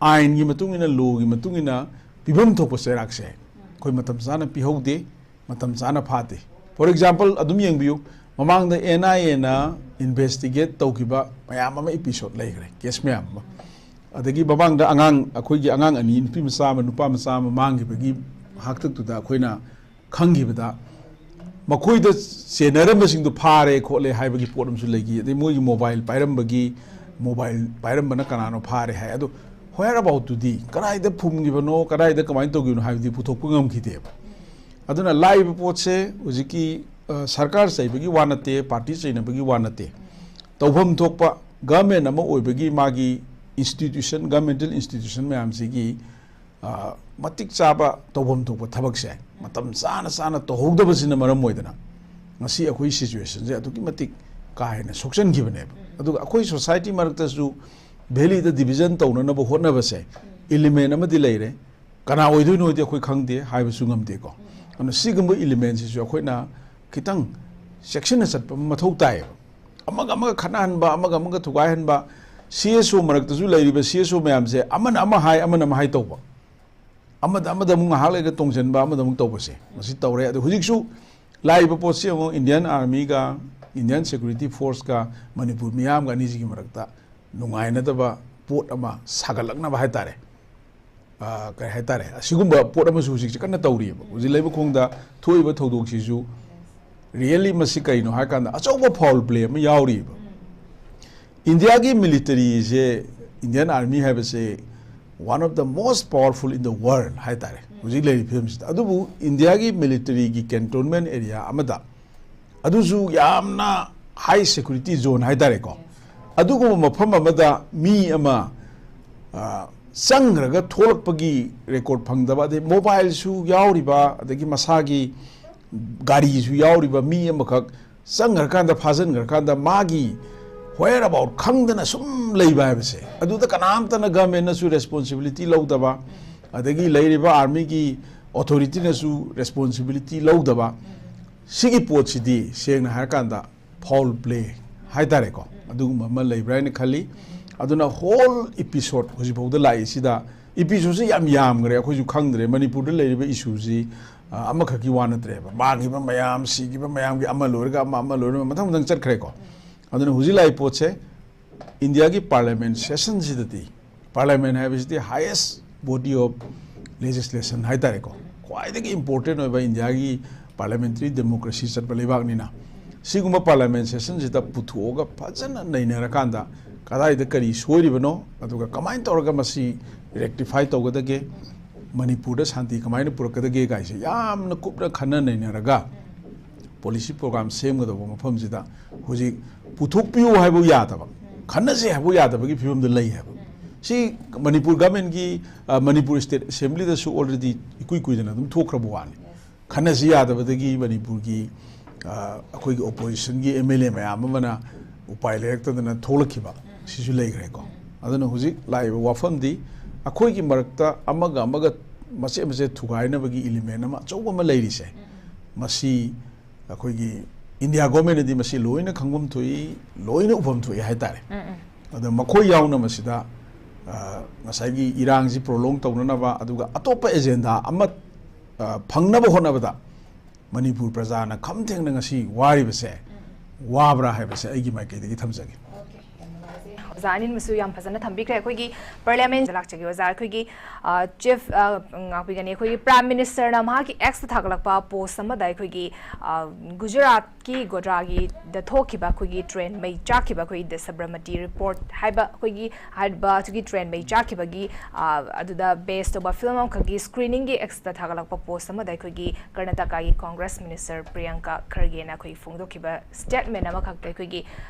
ꯑꯥꯏꯟꯒꯤ ꯃꯇꯨꯡ ꯏꯟꯅ, ꯂꯣꯒꯤ ꯃꯇꯨꯡ ꯏꯟꯅ ꯄꯤꯐꯝ ꯊꯣꯛꯄ ꯆꯩꯔꯥꯛꯁꯦ ꯑꯩꯈꯣꯏ ꯃꯇꯝ ꯆꯥꯅ ꯄꯤꯍꯧꯗꯦ, ꯃꯇꯝ ꯆꯥꯅ ꯐꯥꯗꯦ꯫ ꯐꯣꯔ ꯑꯦꯛꯖꯥꯝꯄꯜ ꯑꯗꯨꯝ ꯌꯦꯡꯕꯤꯌꯨ, ꯃꯃꯥꯡꯗ ꯑꯦꯟ ꯑꯥꯏ ꯑꯦꯅ ꯏꯟꯚꯦꯁꯇꯤꯒꯦꯠ ꯇꯧꯈꯤꯕ ꯃꯌꯥꯝ ꯑꯃ, ꯏꯄꯤꯁꯣꯠ ꯂꯩꯈ꯭ꯔꯦ, ꯀꯦꯁ ꯃꯌꯥꯝ ꯑꯃ꯫ ꯑꯗꯒꯤ ꯃꯃꯥꯡꯗ ꯑꯉꯥꯡ, ꯑꯩꯈꯣꯏꯒꯤ ꯑꯉꯥꯡ ꯑꯅꯤ, ꯅꯨꯄꯤ ꯃꯆꯥ ꯑꯃ, ꯅꯨꯄꯥ ꯃꯆꯥ ꯑꯃ ꯃꯥꯡꯈꯤꯕꯒꯤ ꯍꯥꯛꯇꯛꯇꯨꯗ ꯑꯩꯈꯣꯏꯅ ꯈꯪꯈꯤꯕꯗ, ꯃꯈꯣꯏꯗ ꯆꯦꯟꯅꯔꯝꯕꯁꯤꯡꯗꯣ ꯐꯥꯔꯦ ꯈꯣꯠꯂꯦ ꯍꯥꯏꯕꯒꯤ ꯄꯣꯠ ꯑꯃꯁꯨ ꯂꯩꯈꯤ꯫ ꯑꯗꯩ ꯃꯣꯏꯒꯤ ꯃꯣꯕꯥꯏꯜ ꯄꯥꯏꯔꯝꯕꯒꯤ, ꯃꯣꯕꯥꯏꯜ ꯄꯥꯏꯔꯝꯕꯅ ꯀꯅꯥꯅꯣ ꯐꯥꯔꯦ ꯍꯥꯏ꯫ ꯑꯗꯣ whereabout ꯇꯨꯗꯤ, ꯀꯗꯥꯏꯗ ꯐꯨꯝꯈꯤꯕꯅꯣ, ꯀꯗꯥꯏꯗ ꯀꯃꯥꯏꯅ ꯇꯧꯈꯤꯕꯅꯣ ꯍꯥꯏꯕꯗꯤ ꯄꯨꯊꯣꯛꯄ ꯉꯝꯈꯤꯗꯦꯕ꯫ ꯑꯗꯨꯅ ꯂꯥꯛꯏꯕ ꯄꯣꯠꯁꯦ ꯍꯧꯖꯤꯛꯀꯤ, ꯑ, ꯁꯔꯀꯥꯔ ꯆꯩꯕꯒꯤ ꯋꯥ ꯅꯠꯇꯦ, ꯄꯥꯔꯇꯤ ꯆꯩꯅꯕꯒꯤ ꯋꯥ ꯅꯠꯇꯦ꯫ ꯇꯧꯐꯝ ꯊꯣꯛꯄ ꯒꯚꯔꯟꯃꯦꯟ ꯑꯃ ꯑꯣꯏꯕꯒꯤ ꯃꯥꯒꯤ ꯏꯟꯁꯇꯤꯇ꯭ꯌꯨꯁꯟ, ꯒꯚꯔꯟꯃꯦꯟꯇꯦꯜ ꯏꯟꯁꯇꯤꯇ꯭ꯌꯨꯁꯟ ꯃꯌꯥꯝꯁꯤꯒꯤ, ꯑ, ꯃꯇꯤꯛ ꯆꯥꯕ ꯇꯧꯐꯝ ꯊꯣꯛꯄ ꯊꯕꯛꯁꯦ ꯃꯇꯝ ꯆꯥꯅ ꯆꯥꯅ ꯇꯧꯍꯧꯗꯕꯁꯤꯅ ꯃꯔꯝ ꯑꯣꯏꯗꯅ ꯉꯁꯤ ꯑꯩꯈꯣꯏ ꯁꯤꯆꯨꯋꯦꯁꯟꯁꯦ ꯑꯗꯨꯛꯀꯤ ꯃꯇꯤꯛ ꯀꯥ ꯍꯦꯟꯅ ꯁꯣꯛꯆꯟꯈꯤꯕꯅꯦꯕ꯫ ꯑꯗꯨꯒ ꯑꯩꯈꯣꯏ ꯁꯣꯁꯥꯏꯇꯤ ꯃꯔꯛꯇꯁꯨ ꯚꯦꯂꯤꯗ ꯗꯤꯚꯤꯖꯟ ꯇꯧꯅꯅꯕ ꯍꯣꯠꯅꯕꯁꯦ ꯏꯂꯤꯃꯦꯟ ꯑꯃꯗꯤ ꯂꯩꯔꯦ꯫ ꯀꯅꯥ ꯑꯣꯏꯗꯣꯏꯅꯣꯗꯤ ꯑꯩꯈꯣꯏ ꯈꯪꯗꯦ, ꯍꯥꯏꯕꯁꯨ ꯉꯝꯗꯦꯀꯣ꯫ ꯑꯗꯨꯅ ꯁꯤꯒꯨꯝꯕ ꯏꯂꯤꯃꯦꯟꯁꯤꯁꯨ ꯑꯩꯈꯣꯏꯅ ꯈꯤꯇꯪ ꯆꯦꯛꯁꯤꯟꯅ ꯆꯠꯄ ꯑꯃ ꯃꯊꯧ ꯇꯥꯏꯌꯦꯕ꯫ ꯑꯃꯒ ꯑꯃꯒ ꯈꯠꯅꯍꯟꯕ, ꯑꯃꯒ ꯑꯃꯒ ꯊꯨꯒꯥꯏꯍꯟꯕ, ꯁꯤ ꯑꯦꯁ ꯑꯣ ꯃꯔꯛꯇꯁꯨ ꯂꯩꯔꯤꯕ ꯁꯤ ꯑꯦꯁ ꯑꯣ ꯃꯌꯥꯝꯁꯦ ꯑꯃꯅ ꯑꯃ ꯍꯥꯏ, ꯑꯃꯅ ꯑꯃ ꯍꯥꯏ ꯇꯧꯕ, ꯑꯃꯗ ꯑꯃꯗ ꯑꯃꯨꯛ ꯉꯥꯏꯍꯥꯛ ꯂꯩꯔꯒ ꯇꯣꯡꯁꯤꯟꯕ, ꯑꯃꯗ ꯑꯃꯨꯛ ꯇꯧꯕꯁꯦ ꯃꯁꯤ ꯇꯧꯔꯦ꯫ ꯑꯗꯣ ꯍꯧꯖꯤꯛꯁꯨ ꯂꯥꯛꯏꯕ ꯄꯣꯠꯁꯤ ꯑꯃꯨꯛ ꯏꯟꯗꯤꯌꯟ ꯑꯥꯔꯃꯤꯒ ꯏꯟꯗꯤꯌꯟ ꯁꯦꯀ꯭ꯌꯨꯔꯤꯇꯤ ꯐꯣꯔꯁꯀ ꯃꯅꯤꯄꯨꯔ ꯃꯤꯌꯥꯝꯒ ꯑꯅꯤꯁꯤꯒꯤ ꯃꯔꯛꯇ ꯅꯨꯡꯉꯥꯏꯅꯗꯕ ꯄꯣꯠ ꯑꯃ ꯁꯥꯒꯠꯂꯛꯅꯕ ꯍꯥꯏꯇꯥꯔꯦ꯫ ꯑ, ꯀꯔꯤ ꯍꯥꯏꯇꯥꯔꯦ, ꯑꯁꯤꯒꯨꯝꯕ ꯄꯣꯠ ꯑꯃꯁꯨ ꯍꯧꯖꯤꯛꯁꯦ ꯀꯟꯅ ꯇꯧꯔꯤꯑꯕ꯫ ꯍꯧꯖꯤꯛ ꯂꯩꯃꯈꯣꯡꯗ ꯊꯣꯛꯏꯕ ꯊꯧꯗꯣꯛꯁꯤꯁꯨ really ꯃꯁꯤ ꯀꯔꯤꯅꯣ ꯍꯥꯏ ꯀꯥꯟꯗ ꯑꯆꯧꯕ ꯐꯥꯎꯜ ꯄ꯭ꯂꯦ ꯑꯃ ꯌꯥꯎꯔꯤꯑꯕ꯫ ꯏꯟꯗꯤꯌꯥꯒꯤ ꯃꯤꯂꯤꯇꯔꯤꯁꯦ, ꯏꯟꯗꯤꯌꯟ ꯑꯥꯔꯃꯤ ꯍꯥꯏꯕꯁꯦ one of the most powerful in the world ꯍꯥꯏꯇꯥꯔꯦ ꯍꯧꯖꯤꯛ ꯂꯩꯔꯤꯕ ꯐꯤꯕꯝꯁꯤꯗ꯫ ꯑꯗꯨꯕꯨ ꯏꯟꯗꯤꯌꯥꯒꯤ ꯃꯤꯂꯤꯇꯔꯤꯒꯤ ꯀꯦꯟꯇꯣꯟꯃꯦꯟ ꯑꯦꯔꯤꯌꯥ ꯑꯃꯗ, ꯑꯗꯨꯁꯨ ꯌꯥꯝꯅ ꯍꯥꯏ ꯁꯦꯀ꯭ꯌꯨꯔꯤꯇꯤ ꯖꯣꯟ ꯍꯥꯏꯇꯥꯔꯦꯀꯣ, ꯑꯗꯨꯒꯨꯝꯕ ꯃꯐꯝ ꯑꯃꯗ ꯃꯤ ꯑꯃ, ꯑ, ꯆꯪꯈ꯭ꯔꯒ ꯊꯣꯛꯂꯛꯄꯒꯤ ꯔꯦꯀꯣꯔꯠ ꯐꯪꯗꯕ, ꯑꯗꯩ ꯃꯣꯕꯥꯏꯜꯁꯨ ꯌꯥꯎꯔꯤꯕ, ꯑꯗꯒꯤ ꯃꯁꯥꯒꯤ ꯒꯥꯔꯤꯁꯨ ꯌꯥꯎꯔꯤꯕ ꯃꯤ ꯑꯃꯈꯛ ꯆꯪꯈ꯭ꯔꯀꯥꯟꯗ, ꯐꯥꯖꯤꯟꯈ꯭ꯔꯀꯥꯟꯗ ꯃꯥꯒꯤ whereabout ꯈꯪꯗꯅ ꯁꯨꯝ ꯂꯩꯕ ꯍꯥꯏꯕꯁꯦ, ꯑꯗꯨꯗ ꯀꯅꯥꯝꯇꯅ, ꯒꯃꯦꯟꯅꯁꯨ ꯔꯦꯁꯄꯣꯟꯁꯤꯕꯤꯂꯤꯇꯤ ꯂꯧꯗꯕ, ꯑꯗꯒꯤ ꯂꯩꯔꯤꯕ ꯑꯥꯔꯃꯤꯒꯤ ꯑꯣꯊꯣꯔꯤꯇꯤꯅꯁꯨ ꯔꯦꯁꯄꯣꯟꯁꯤꯕꯤꯂꯤꯇꯤ ꯂꯧꯗꯕ, ꯁꯤꯒꯤ ꯄꯣꯠꯁꯤꯗꯤ ꯁꯦꯡꯅ ꯍꯥꯏꯔꯀꯥꯟꯗ ꯐꯥꯎꯜ ꯄ꯭ꯂꯦ ꯍꯥꯏꯇꯥꯔꯦꯀꯣ, ꯑꯗꯨꯒꯨꯝꯕ ꯑꯃ ꯂꯩꯕ꯭ꯔꯥ ꯍꯥꯏꯅ ꯈꯜꯂꯤ꯫ ꯑꯗꯨꯅ ꯍꯣꯜ ꯏꯄꯤꯁꯣꯠ ꯍꯧꯖꯤꯛꯐꯥꯎꯗ ꯂꯥꯛꯏꯁꯤꯗ, ꯏꯄꯤꯁꯣꯠꯁꯤ ꯌꯥꯝ ꯌꯥꯝꯈ꯭ꯔꯦ, ꯑꯩꯈꯣꯏꯁꯨ ꯈꯪꯗ꯭ꯔꯦ꯫ ꯃꯅꯤꯄꯨꯔꯗ ꯂꯩꯔꯤꯕ ꯏꯁꯨꯁꯤ, ꯑ, ꯑꯃꯈꯛꯀꯤ ꯋꯥ ꯅꯠꯇ꯭ꯔꯦꯕ, ꯃꯥꯡꯈꯤꯕ ꯃꯌꯥꯝ, ꯁꯤꯈꯤꯕ ꯃꯌꯥꯝꯒꯤ ꯑꯃ ꯂꯣꯏꯔꯒ ꯑꯃ, ꯑꯃ ꯂꯣꯏꯔꯒ ꯃꯊꯪ ꯃꯊꯪ ꯆꯠꯈ꯭ꯔꯦꯀꯣ꯫ ꯑꯗꯨꯅ ꯍꯧꯖꯤꯛ ꯂꯥꯛꯏ ꯄꯣꯠꯁꯦ, ꯏꯟꯗꯤꯌꯥꯒꯤ ꯄꯥꯔꯂꯤꯌꯥꯃꯦꯟ ꯁꯦꯁꯟꯁꯤꯗꯗꯤ, ꯄꯥꯔꯂꯤꯌꯥꯃꯦꯟ ꯍꯥꯏꯕꯁꯤꯗꯤ highest body of legislation ꯍꯥꯏꯇꯥꯔꯦꯀꯣ, ꯈ꯭ꯋꯥꯏꯗꯒꯤ ꯏꯝꯄꯣꯔꯇꯦꯟ ꯑꯣꯏꯕ ꯏꯟꯗꯤꯌꯥꯒꯤ ꯄꯥꯔꯂꯤꯌꯥꯃꯦꯟꯇꯔꯤ ꯗꯦꯃꯣꯀ꯭ꯔꯦꯁꯤ ꯆꯠꯄ ꯂꯩꯕꯥꯛꯅꯤꯅ, ꯁꯤꯒꯨꯝꯕ ꯄꯥꯔꯂꯤꯌꯥꯃꯦꯟ ꯁꯦꯁꯟꯁꯤꯗ ꯄꯨꯊꯣꯛꯑꯒ ꯐꯖꯅ ꯅꯩꯅꯔꯀꯥꯟꯗ, ꯀꯗꯥꯏꯗ ꯀꯔꯤ ꯁꯣꯏꯔꯤꯕꯅꯣ, ꯑꯗꯨꯒ ꯀꯃꯥꯏꯅ ꯇꯧꯔꯒ ꯃꯁꯤ ꯔꯦꯛꯇꯤꯐꯥꯏ ꯇꯧꯒꯗꯒꯦ, ꯃꯅꯤꯄꯨꯔꯗ ꯁꯥꯟꯇꯤ ꯀꯃꯥꯏꯅ ꯄꯨꯔꯛꯀꯗꯒꯦ ꯀꯥꯏꯁꯦ ꯌꯥꯝꯅ ꯀꯨꯞꯅ ꯈꯟꯅ ꯅꯩꯅꯔꯒ ꯄꯣꯂꯤꯁꯤ ꯄ꯭ꯔꯣꯒ꯭ꯔꯥꯝ ꯁꯦꯝꯒꯗꯧꯕ ꯃꯐꯝꯁꯤꯗ ꯍꯧꯖꯤꯛ ꯄꯨꯊꯣꯛꯄꯤꯌꯨ ꯍꯥꯏꯕ ꯌꯥꯗꯕ, ꯈꯟꯅꯁꯦ ꯍꯥꯏꯕ ꯌꯥꯗꯕꯒꯤ ꯐꯤꯕꯝꯗ ꯂꯩ ꯍꯥꯏꯕ꯫ ꯁꯤ ꯃꯅꯤꯄꯨꯔ ꯒꯃꯦꯟꯒꯤ, ꯑ, ꯃꯅꯤꯄꯨꯔ ꯁ꯭ꯇꯦꯠ ꯑꯦꯁꯦꯝꯕ꯭ꯂꯤꯗꯁꯨ already ꯏꯀꯨꯏ ꯀꯨꯏꯗꯅ ꯑꯗꯨꯝ ꯊꯣꯛꯈ꯭ꯔꯕ ꯋꯥꯅꯤ꯫ ꯈꯟꯅꯁꯤ ꯌꯥꯗꯕꯗꯒꯤ ꯃꯅꯤꯄꯨꯔꯒꯤ, ꯑ, ꯑꯩꯈꯣꯏꯒꯤ ꯑꯣꯄꯣꯖꯤꯁꯟꯒꯤ ꯑꯦꯝ ꯑꯦꯜ ꯑꯦ ꯃꯌꯥꯝ ꯑꯃꯅ ꯎꯄꯥꯏ ꯂꯩꯔꯛꯇꯗꯅ ꯊꯣꯛꯂꯛꯈꯤꯕ ꯁꯤꯁꯨ ꯂꯩꯈ꯭ꯔꯦꯀꯣ꯫ ꯑꯗꯨꯅ ꯍꯧꯖꯤꯛ ꯂꯥꯛꯏꯕ ꯋꯥꯐꯝꯗꯤ, ꯑꯩꯈꯣꯏꯒꯤ ꯃꯔꯛꯇ ꯑꯃꯒ ꯑꯃꯒ ꯃꯆꯦꯠ ꯃꯆꯦꯠ ꯊꯨꯒꯥꯏꯅꯕꯒꯤ ꯏꯂꯤꯃꯦꯟ ꯑꯃ ꯑꯆꯧꯕ ꯑꯃ ꯂꯩꯔꯤꯁꯦ, ꯃꯁꯤ ꯑꯩꯈꯣꯏꯒꯤ ꯏꯟꯗꯤꯌꯥ ꯒꯣꯔꯃꯦꯟꯅꯗꯤ ꯃꯁꯤ ꯂꯣꯏꯅ ꯈꯪꯐꯝ ꯊꯣꯛꯏ, ꯂꯣꯏꯅ ꯎꯐꯝ ꯊꯣꯛꯏ ꯍꯥꯏꯇꯥꯔꯦ꯫ ꯑꯗꯣ ꯃꯈꯣꯏ ꯌꯥꯎꯅ ꯃꯁꯤꯗ, ꯑ, ꯉꯁꯥꯏꯒꯤ ꯏꯔꯥꯡꯁꯤ ꯄ꯭ꯔꯣꯂꯣꯡ ꯇꯧꯅꯅꯕ, ꯑꯗꯨꯒ ꯑꯇꯣꯞꯄ ꯑꯦꯖꯦꯟꯗꯥ ꯑꯃ, ꯑ, ꯐꯪꯅꯕ ꯍꯣꯠꯅꯕꯗ ꯃꯅꯤꯄꯨꯔ ꯄ꯭ꯔꯖꯥꯅ ꯈꯝ ꯊꯦꯡꯅ ꯉꯁꯤ ꯋꯥꯔꯤꯕꯁꯦ ꯋꯥꯕ꯭ꯔꯥ ꯍꯥꯏꯕꯁꯦ ꯑꯩꯒꯤ ꯃꯥꯏꯀꯩꯗꯒꯤ ꯊꯝꯖꯒꯦ꯫ ꯑꯣꯀꯦ, ꯌꯥꯝ ꯅꯨꯡꯉꯥꯏꯖꯩ꯫ ꯑꯣꯖꯥ ꯑꯅꯤꯃꯁꯨ ꯌꯥꯝ ꯐꯖꯅ ꯊꯝꯕꯤꯈ꯭ꯔꯦ꯫ ꯑꯩꯈꯣꯏꯒꯤ ꯄꯥꯔꯂꯤꯌꯥꯃꯦꯟ ꯂꯥꯛꯆꯒꯦ ꯑꯣꯖꯥ, ꯑꯩꯈꯣꯏꯒꯤ, ꯑ, ꯆꯤꯐ, ꯑ, ꯉꯥꯛꯄꯤꯒꯅꯤ, ꯑꯩꯈꯣꯏꯒꯤ ꯄ꯭ꯔꯥꯏꯝ ꯃꯤꯅꯤꯁꯇꯔꯅ ꯃꯍꯥꯛꯀꯤ ꯑꯦꯛꯁꯇ ꯊꯥꯒꯠꯂꯛꯄ ꯄꯣꯁ ꯑꯃꯗ ꯑꯩꯈꯣꯏꯒꯤ, ꯑ, ꯒꯨꯖꯔꯥꯠꯀꯤ ꯒꯣꯗ꯭ꯔꯥꯒꯤꯗ ꯊꯣꯛꯈꯤꯕ ꯑꯩꯈꯣꯏꯒꯤ ꯇ꯭ꯔꯦꯟ ꯃꯩ ꯆꯥꯛꯈꯤꯕ, ꯑꯩꯈꯣꯏꯒꯤ ꯗ ꯁꯕꯔꯃꯇꯤ ꯔꯤꯄꯣꯔꯠ ꯍꯥꯏꯕ ꯑꯩꯈꯣꯏꯒꯤ ꯍꯥꯏꯔꯤꯕ ꯑꯗꯨꯒꯤ ꯇ꯭ꯔꯦꯟ ꯃꯩ ꯆꯥꯛꯈꯤꯕꯒꯤ, ꯑ, ꯑꯗꯨꯗ ꯕꯦꯁ ꯇꯧꯕ ꯐꯤꯂꯝ ꯑꯃꯈꯛꯀꯤ ꯁ꯭ꯀ꯭ꯔꯤꯅꯤꯡꯒꯤ ꯑꯦꯛꯁꯇ ꯊꯥꯒꯠꯂꯛꯄ ꯄꯣꯁ ꯑꯃꯗ ꯑꯩꯈꯣꯏꯒꯤ ꯀꯔꯅꯥꯇꯀꯥꯒꯤ ꯀꯣꯡꯒ꯭ꯔꯦꯁ ꯃꯤꯅꯤꯁꯇꯔ ꯄ꯭ꯔꯤꯌꯥꯡꯀꯥ ꯈꯔꯒꯦꯅ ꯑꯩꯈꯣꯏꯒꯤ ꯐꯣꯡꯗꯣꯛꯈꯤꯕ ꯁ꯭ꯇꯦꯠꯃꯦꯟ ꯑꯃꯈꯛꯇ ꯑꯩꯈꯣꯏꯒꯤ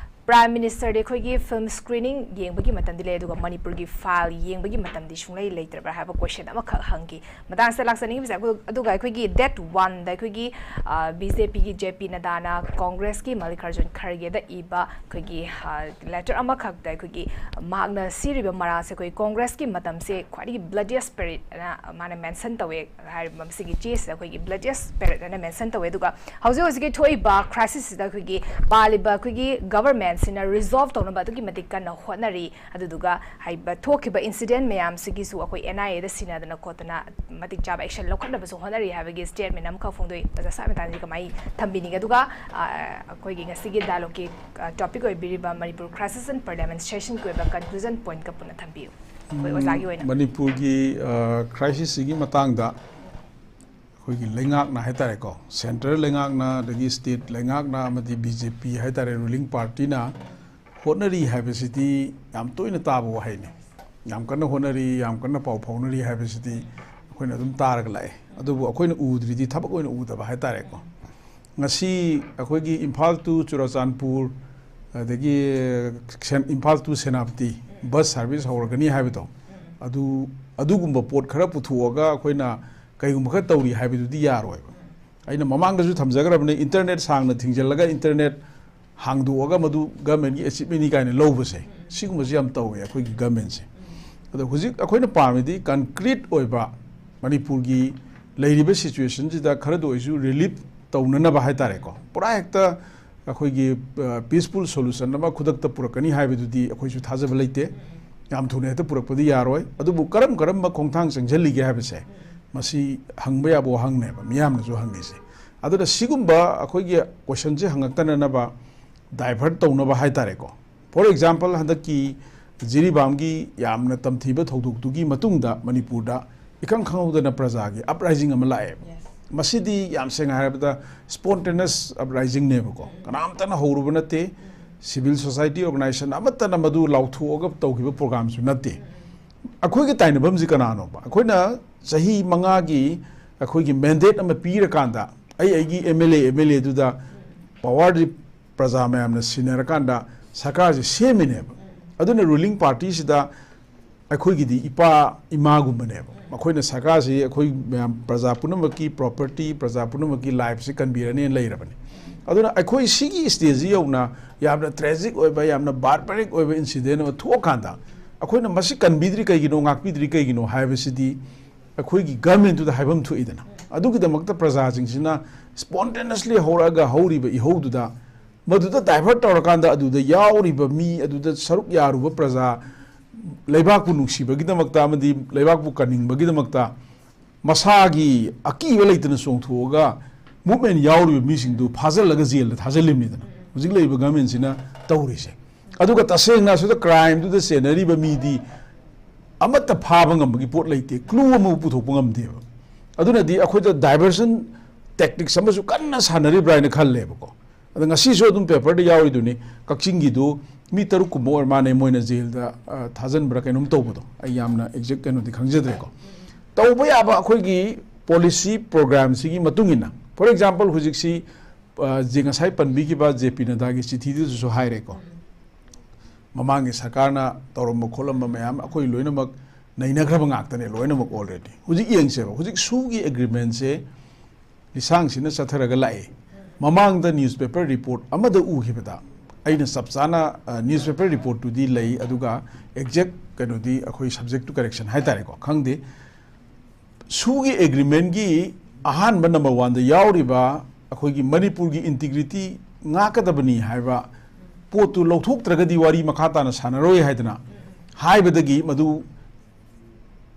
Prime Ministerꯗꯤ ꯑꯩꯈꯣꯏꯒꯤ film screening ꯌꯦꯡꯕꯒꯤ ꯃꯇꯝꯗꯤ ꯂꯩ, ꯑꯗꯨꯒ ꯃꯅꯤꯄꯨꯔꯒꯤ file ꯌꯦꯡꯕꯒꯤ ꯃꯇꯝꯗꯤ ꯁꯨꯡꯂꯩ ꯂꯩꯇ꯭ꯔꯕ꯭ꯔꯥ ꯍꯥꯏꯕ question ꯑꯃꯈꯛ ꯍꯪꯈꯤ꯫ ꯃꯇꯥꯡꯁꯤꯗ ꯂꯥꯛꯆꯅꯤꯡꯉꯤꯕꯁꯦ, ꯑꯗꯨ- ꯑꯗꯨꯒ ꯑꯩꯈꯣꯏꯒꯤ date oneꯗ ꯑꯩꯈꯣꯏꯒꯤ, ꯑ, BJPꯒꯤ JP Naddaꯅ Congressꯀꯤ Mallikarjun Khargeꯗ ꯏꯕ ꯑꯩꯈꯣꯏꯒꯤ, ꯑ, letter ꯑꯃꯈꯛꯇ ꯑꯩꯈꯣꯏꯒꯤ ꯃꯍꯥꯛꯅ ꯁꯤꯔꯤꯕ ꯃꯔꯥꯜꯁꯦ ꯑꯩꯈꯣꯏ Congressꯀꯤ ꯃꯇꯝꯁꯦ ꯈ꯭ꯋꯥꯏꯗꯒꯤ bloodiest periodꯑꯅ ꯃꯥꯅ mention ꯇꯧꯋꯦ꯫ ꯍꯥꯏꯔꯤꯕ ꯃꯁꯤꯒꯤ ꯆꯦꯁꯤꯗ ꯑꯩꯈꯣꯏꯒꯤ bloodiest periodꯑꯅ mention ꯇꯧꯋꯦ꯫ ꯑꯗꯨꯒ ꯍꯧꯖꯤꯛ ꯍꯧꯖꯤꯛꯀꯤ ꯊꯣꯛꯏꯕ crisisꯁꯤꯗ ꯑꯩꯈꯣꯏꯒꯤ ꯄꯥꯜꯂꯤꯕ ꯑꯩꯈꯣꯏꯒꯤ governmentꯁꯤꯅ resolve ꯇꯧꯅꯕ ꯑꯗꯨꯛꯀꯤ ꯃꯇꯤꯛ ꯀꯟꯅ ꯍꯣꯠꯅꯔꯤ꯫ ꯑꯗꯨꯗꯨꯒ ꯍꯥꯏꯕ ꯊꯣꯛꯈꯤꯕ incident ꯃꯌꯥꯝꯁꯤꯒꯤꯁꯨ ꯑꯩꯈꯣꯏ NIAꯗ ꯁꯤꯟꯅꯗꯅ ꯈꯣꯠꯇꯅ ꯃꯇꯤꯛ ꯆꯥꯕ action ꯂꯧꯈꯠꯅꯕꯁꯨ ꯍꯣꯠꯅꯔꯤ ꯍꯥꯏꯕꯒꯤ statement ꯑꯃꯈꯛ ꯐꯣꯡꯗꯣꯛꯏ꯫ ꯑꯣꯖꯥ ꯁꯥꯍꯦꯕ ꯃꯦꯇꯥꯅꯗꯤ ꯀꯃꯥꯏꯅ ꯊꯝꯕꯤꯅꯤꯡꯉꯦ? ꯑꯗꯨꯒ, ꯑ, ꯑꯩꯈꯣꯏꯒꯤ ꯉꯁꯤꯒꯤ dialogueꯀꯤ, ꯑ, topic ꯑꯣꯏꯕꯤꯔꯤꯕ Manipur crisis and parliament sessionꯀꯤ ꯑꯣꯏꯕ conclusion pointꯀ ꯄꯨꯟꯅ ꯊꯝꯕꯤꯌꯨ꯫ ꯑꯩꯈꯣꯏ ꯑꯣꯖꯥꯒꯤ ꯑꯣꯏꯅ꯫ ꯃꯅꯤꯄꯨꯔꯒꯤ, ꯑ, crisisꯁꯤꯒꯤ ꯃꯇꯥꯡꯗ ꯑꯩꯈꯣꯏꯒꯤ ꯂꯩꯉꯥꯛꯅ ꯍꯥꯏꯇꯥꯔꯦꯀꯣ, central ꯂꯩꯉꯥꯛꯅ, ꯑꯗꯒꯤ state ꯂꯩꯉꯥꯛꯅ, ꯑꯃꯗꯤ BJP ꯍꯥꯏꯇꯥꯔꯦ, ruling partyꯅ ꯍꯣꯠꯅꯔꯤ ꯍꯥꯏꯕꯁꯤꯗꯤ ꯌꯥꯝ ꯇꯣꯏꯅ ꯇꯥꯕ ꯋꯥꯍꯩꯅꯤ꯫ ꯌꯥꯝ ꯀꯟꯅ ꯍꯣꯠꯅꯔꯤ, ꯌꯥꯝ ꯀꯟꯅ ꯄꯥꯎ ꯐꯥꯎꯅꯔꯤ ꯍꯥꯏꯕꯁꯤꯗꯤ ꯑꯩꯈꯣꯏꯅ ꯑꯗꯨꯝ ꯇꯥꯔꯒ ꯂꯥꯛꯑꯦ꯫ ꯑꯗꯨꯕꯨ ꯑꯩꯈꯣꯏꯅ ꯎꯗ꯭ꯔꯤꯗꯤ ꯊꯕꯛ ꯑꯣꯏꯅ ꯎꯗꯕ ꯍꯥꯏꯇꯥꯔꯦꯀꯣ꯫ ꯉꯁꯤ ꯑꯩꯈꯣꯏꯒꯤ ꯏꯝꯐꯥꯜ to ꯆꯨꯔꯥꯆꯥꯟꯄꯨꯔ, ꯑꯗꯒꯤ ꯁꯦꯟ-, Imphal to Senapati bus service ꯍꯧꯔꯒꯅꯤ ꯍꯥꯏꯕꯗꯣ, ꯑꯗꯨ, ꯑꯗꯨꯒꯨꯝꯕ ꯄꯣꯠ ꯈꯔ ꯄꯨꯊꯣꯛꯑꯒ ꯑꯩꯈꯣꯏꯅ ꯀꯩꯒꯨꯝꯕ ꯈꯔ ꯇꯧꯔꯤ ꯍꯥꯏꯕꯗꯨꯗꯤ ꯌꯥꯔꯣꯏꯕ꯫ ꯑꯩꯅ ꯃꯃꯥꯡꯗꯁꯨ ꯊꯝꯖꯈ꯭ꯔꯕꯅꯤ, internet ꯁꯥꯡꯅ ꯊꯤꯡꯖꯤꯜꯂꯒ internet ꯍꯥꯡꯗꯣꯛꯑꯒ ꯃꯗꯨ governmentꯀꯤ achievementꯅꯤ ꯀꯥꯏꯅ ꯂꯧꯕꯁꯦ, ꯁꯤꯒꯨꯝꯕꯁꯤ ꯌꯥꯝ ꯇꯧꯋꯦ ꯑꯩꯈꯣꯏꯒꯤ governmentꯁꯦ꯫ ꯑꯗꯣ ꯍꯧꯖꯤꯛ ꯑꯩꯈꯣꯏꯅ ꯄꯥꯝꯃꯤꯗꯤ concrete ꯑꯣꯏꯕ ꯃꯅꯤꯄꯨꯔꯒꯤ ꯂꯩꯔꯤꯕ situationꯁꯤꯗ ꯈꯔꯗ ꯑꯣꯏꯔꯁꯨ relief ꯇꯧꯅꯅꯕ ꯍꯥꯏꯇꯥꯔꯦꯀꯣ꯫ ꯄꯨꯔꯥ ꯍꯦꯛꯇ ꯑꯩꯈꯣꯏꯒꯤ, ꯑ, peaceful solution ꯑꯃ ꯈꯨꯗꯛꯇ ꯄꯨꯔꯛꯀꯅꯤ ꯍꯥꯏꯕꯗꯨꯗꯤ ꯑꯩꯈꯣꯏꯁꯨ ꯊꯥꯖꯕ ꯂꯩꯇꯦ꯫ ꯌꯥꯝ ꯊꯨꯅ ꯍꯦꯛꯇ ꯄꯨꯔꯛꯄꯗꯤ ꯌꯥꯔꯣꯏ꯫ ꯑꯗꯨꯕꯨ ꯀꯔꯝ ꯀꯔꯝꯕ ꯈꯣꯡꯊꯥꯡ ꯆꯪꯁꯤꯜꯂꯤꯒꯦ ꯍꯥꯏꯕꯁꯦ, ꯃꯁꯤ ꯍꯪꯕ ꯌꯥꯕ ꯋꯥꯍꯪꯅꯦꯕ ꯃꯤꯌꯥꯝꯅꯁꯨ ꯍꯪꯉꯤꯁꯦ꯫ ꯑꯗꯨꯅ ꯁꯤꯒꯨꯝꯕ ꯑꯩꯈꯣꯏꯒꯤ questionꯁꯦ ꯍꯪꯉꯛꯇꯅꯅꯕ divert ꯇꯧꯅꯕ ꯍꯥꯏꯇꯥꯔꯦꯀꯣ꯫ For example, ꯍꯟꯗꯛꯀꯤ ꯖꯤꯔꯤꯕꯥꯝꯒꯤ ꯌꯥꯝꯅ ꯇꯝꯊꯤꯕ ꯊꯧꯗꯣꯛꯇꯨꯒꯤ ꯃꯇꯨꯡꯗ ꯃꯅꯤꯄꯨꯔꯗ ꯏꯈꯪ ꯈꯪꯍꯧꯗꯅ ꯄ꯭ꯔꯖꯥꯒꯤ uprising ꯑꯃ ꯂꯥꯛꯑꯦꯕ꯫ Yes. ꯃꯁꯤꯗꯤ ꯌꯥꯝ ꯁꯦꯡꯅ ꯍꯥꯏꯔꯕꯗ spontaneous uprisingꯅꯦꯕꯀꯣ꯫ ꯀꯅꯥꯝꯇꯅ ꯍꯧꯔꯨꯕ ꯅꯠꯇꯦ꯫ Civil society organisation ꯑꯃꯠꯇꯅ ꯃꯗꯨ ꯂꯥꯎꯊꯣꯛꯑꯒ ꯇꯧꯈꯤꯕ programꯁꯨ ꯅꯠꯇꯦ꯫ ꯑꯩꯈꯣꯏꯒꯤ ꯇꯥꯏꯅꯐꯝꯁꯤ ꯀꯅꯥꯅꯣꯕ? ꯑꯩꯈꯣꯏꯅ ꯆꯍꯤ ꯃꯉꯥꯒꯤ ꯑꯩꯈꯣꯏꯒꯤ mandate ꯑꯃ ꯄꯤꯔꯀꯥꯟꯗ ꯑꯩ ꯑꯩꯒꯤ MLA, MLAꯗꯨꯗ powerꯗꯤ ꯄ꯭ꯔꯖꯥ ꯃꯌꯥꯝꯅ ꯁꯤꯟꯅꯔꯀꯥꯟꯗ ꯁꯔꯀꯥꯔꯁꯦ ꯁꯦꯝꯃꯤꯅꯦꯕ꯫ ꯑꯗꯨꯅ ꯔꯨꯂꯤꯡ ꯄꯥꯔꯇꯤꯁꯤꯗ ꯑꯩꯈꯣꯏꯒꯤꯗꯤ ꯏꯄꯥ ꯏꯃꯥꯒꯨꯝꯕꯅꯦꯕ꯫ ꯃꯈꯣꯏꯅ ꯁꯔꯀꯥꯔꯁꯤ ꯑꯩꯈꯣꯏ ꯃꯌꯥꯝ ꯄ꯭ꯔꯖꯥ ꯄꯨꯝꯅꯃꯛꯀꯤ ꯄ꯭ꯔꯣꯄꯔꯇꯤ, ꯄ꯭ꯔꯖꯥ ꯄꯨꯝꯅꯃꯛꯀꯤ ꯂꯥꯏꯐꯁꯤ ꯀꯟꯕꯤꯔꯅꯤꯅ ꯂꯩꯔꯕꯅꯤ꯫ ꯑꯗꯨꯅ ꯑꯩꯈꯣꯏ ꯁꯤꯒꯤ ꯁ꯭ꯇꯦꯖꯁꯤ ꯌꯧꯅ ꯌꯥꯝꯅ ꯇ꯭ꯔꯦꯖꯤꯛ ꯑꯣꯏꯕ, ꯌꯥꯝꯅ ꯕꯥꯔꯕꯔꯤꯛ ꯑꯣꯏꯕ ꯏꯟꯁꯤꯗꯦꯟ ꯑꯃ ꯊꯣꯛꯑꯀꯥꯟꯗ ꯑꯩꯈꯣꯏꯅ ꯃꯁꯤ ꯀꯟꯕꯤꯗ꯭ꯔꯤ ꯀꯩꯒꯤꯅꯣ, ꯉꯥꯛꯄꯤꯗ꯭ꯔꯤ ꯀꯩꯒꯤꯅꯣ ꯍꯥꯏꯕꯁꯤꯗꯤ ꯑꯩꯈꯣꯏꯒꯤ ꯒꯃꯦꯟꯇꯨꯗ ꯍꯥꯏꯐꯝ ꯊꯣꯛꯏꯗꯅ꯫ ꯑꯗꯨꯒꯤꯗꯃꯛꯇ ꯄ꯭ꯔꯖꯥꯁꯤꯡꯁꯤꯅ ꯁ꯭ꯄꯣꯟꯇꯦꯅꯁꯂꯤ ꯍꯧꯔꯛꯑꯒ ꯍꯧꯔꯤꯕ ꯏꯍꯧꯗꯨꯗ ꯃꯗꯨꯗ ꯗꯥꯏꯚꯔꯠ ꯇꯧꯔꯀꯥꯟꯗ ꯑꯗꯨꯗ ꯌꯥꯎꯔꯤꯕ ꯃꯤ, ꯑꯗꯨꯗ ꯁꯔꯨꯛ ꯌꯥꯔꯨꯕ ꯄ꯭ꯔꯖꯥ, ꯂꯩꯕꯥꯛꯄꯨ ꯅꯨꯡꯁꯤꯕꯒꯤꯗꯃꯛꯇ ꯑꯃꯗꯤ ꯂꯩꯕꯥꯛꯄꯨ ꯀꯟꯅꯤꯡꯕꯒꯤꯗꯃꯛꯇ ꯃꯁꯥꯒꯤ ꯑꯀꯤꯕ ꯂꯩꯇꯅ ꯆꯣꯡꯊꯣꯛꯑꯒ ꯃꯨꯞꯃꯦꯟ ꯌꯥꯎꯔꯤꯕ ꯃꯤꯁꯤꯡꯗꯨ ꯐꯥꯖꯤꯜꯂꯒ ꯖꯦꯜꯗ ꯊꯥꯖꯤꯜꯂꯤꯕꯅꯤꯗꯅ ꯍꯧꯖꯤꯛ ꯂꯩꯔꯤꯕ ꯒꯃꯦꯟꯁꯤꯅ ꯇꯧꯔꯤꯁꯦ꯫ ꯑꯗꯨꯒ ꯇꯁꯦꯡꯅ ꯑꯁꯤꯗ ꯀ꯭ꯔꯥꯏꯝꯗꯨꯗ ꯆꯦꯟꯅꯔꯤꯕ ꯃꯤꯗꯤ ꯑꯃꯠꯇ ꯐꯥꯕ ꯉꯝꯕꯒꯤ ꯄꯣꯠ ꯂꯩꯇꯦ, ꯀ꯭ꯂꯨ ꯑꯃꯕꯨ ꯄꯨꯊꯣꯛꯄ ꯉꯝꯗꯦꯕ꯫ ꯑꯗꯨꯅꯗꯤ ꯑꯩꯈꯣꯏꯗ ꯗꯥꯏꯚꯔꯁꯟ ꯇꯦꯛꯇꯤꯛꯁ ꯑꯃꯁꯨ ꯀꯟꯅ ꯁꯥꯟꯅꯔꯤꯕ꯭ꯔꯥ ꯍꯥꯏꯅ ꯈꯜꯂꯦꯕꯀꯣ꯫ ꯑꯗ ꯉꯁꯤꯁꯨ ꯑꯗꯨꯝ ꯄꯦꯄꯔꯗ ꯌꯥꯎꯔꯤꯗꯨꯅꯤ, ꯀꯛꯆꯤꯡꯒꯤꯗꯨ ꯃꯤ ꯇꯔꯨꯛ ꯀꯨꯝꯕ ꯑꯣꯏꯔ ꯃꯥꯅꯦ ꯃꯣꯏꯅ ꯖꯦꯜꯗ, ꯑ, ꯊꯥꯖꯤꯟꯕ꯭ꯔꯥ ꯀꯩꯅꯣꯝ ꯇꯧꯕꯗꯣ, ꯑꯩ ꯌꯥꯝꯅ ꯑꯦꯛꯖꯦꯛ ꯀꯩꯅꯣꯗꯤ ꯈꯪꯖꯗ꯭ꯔꯦꯀꯣ꯫ ꯇꯧꯕ ꯌꯥꯕ ꯑꯩꯈꯣꯏꯒꯤ ꯄꯣꯂꯤꯁꯤ ꯄ꯭ꯔꯣꯒ꯭ꯔꯥꯝꯁꯤꯒꯤ ꯃꯇꯨꯡ ꯏꯟꯅ, ꯐꯣꯔ ꯑꯦꯛꯖꯥꯝꯄꯜ, ꯍꯧꯖꯤꯛꯁꯤ, ꯑ, ꯖꯦ-, ꯉꯁꯥꯏ ꯄꯟꯕꯤꯈꯤꯕ ꯖꯦ ꯄꯤ ꯅꯗꯥꯒꯤ ꯆꯤꯊꯤꯗꯨꯗꯁꯨ ꯍꯥꯏꯔꯦꯀꯣ꯫ ꯃꯃꯥꯡꯒꯤ ꯁꯔꯀꯥꯔꯅ ꯇꯧꯔꯝꯕ ꯈꯣꯠꯂꯝꯕ ꯃꯌꯥꯝ ꯑꯩꯈꯣꯏ ꯂꯣꯏꯅꯃꯛ ꯅꯩꯅꯈ꯭ꯔꯕ ꯉꯥꯛꯇꯅꯦ, ꯂꯣꯏꯅꯃꯛ ꯑꯣꯜꯔꯦꯗꯤ꯫ ꯍꯧꯖꯤꯛ ꯌꯦꯡꯁꯦꯕ, ꯍꯧꯖꯤꯛ ꯁꯨꯒꯤ ꯑꯦꯒ꯭ꯔꯤꯃꯦꯟꯁꯦ ꯂꯤꯁꯥꯡꯁꯤꯟꯅ ꯆꯠꯊꯔꯒ ꯂꯥꯛꯑꯦ꯫ ꯃꯃꯥꯡꯗ ꯅ꯭ꯌꯨꯁꯄꯦꯄꯔ ꯔꯤꯄꯣꯔꯠ ꯑꯃꯗ ꯎꯈꯤꯕꯗ, ꯑꯩꯅ ꯆꯞ ꯆꯥꯅ, ꯑ, ꯅ꯭ꯌꯨꯁꯄꯦꯄꯔ ꯔꯤꯄꯣꯔꯠꯇꯨꯗꯤ ꯂꯩ, ꯑꯗꯨꯒ ꯑꯦꯛꯖꯦꯛ ꯀꯩꯅꯣꯗꯤ ꯑꯩꯈꯣꯏ ꯁꯕꯖꯦꯛ ꯇꯨ ꯀꯔꯦꯛꯁꯟ ꯍꯥꯏꯇꯥꯔꯦꯀꯣ, ꯈꯪꯗꯦ꯫ ꯁꯨꯒꯤ ꯑꯦꯒ꯭ꯔꯤꯃꯦꯟꯒꯤ ꯑꯍꯥꯟꯕ ꯅꯝꯕꯔ ꯋꯥꯟꯗ ꯌꯥꯎꯔꯤꯕ ꯑꯩꯈꯣꯏꯒꯤ ꯃꯅꯤꯄꯨꯔꯒꯤ ꯏꯟꯇꯤꯒ꯭ꯔꯤꯇꯤ ꯉꯥꯛꯀꯗꯕꯅꯤ ꯍꯥꯏꯕ ꯄꯣꯠꯇꯨ ꯂꯧꯊꯣꯛꯇ꯭ꯔꯒꯗꯤ ꯋꯥꯔꯤ ꯃꯈꯥ ꯇꯥꯅ ꯁꯥꯟꯅꯔꯣꯏ ꯍꯥꯏꯗꯅ ꯍꯥꯏꯕꯗꯒꯤ ꯃꯗꯨ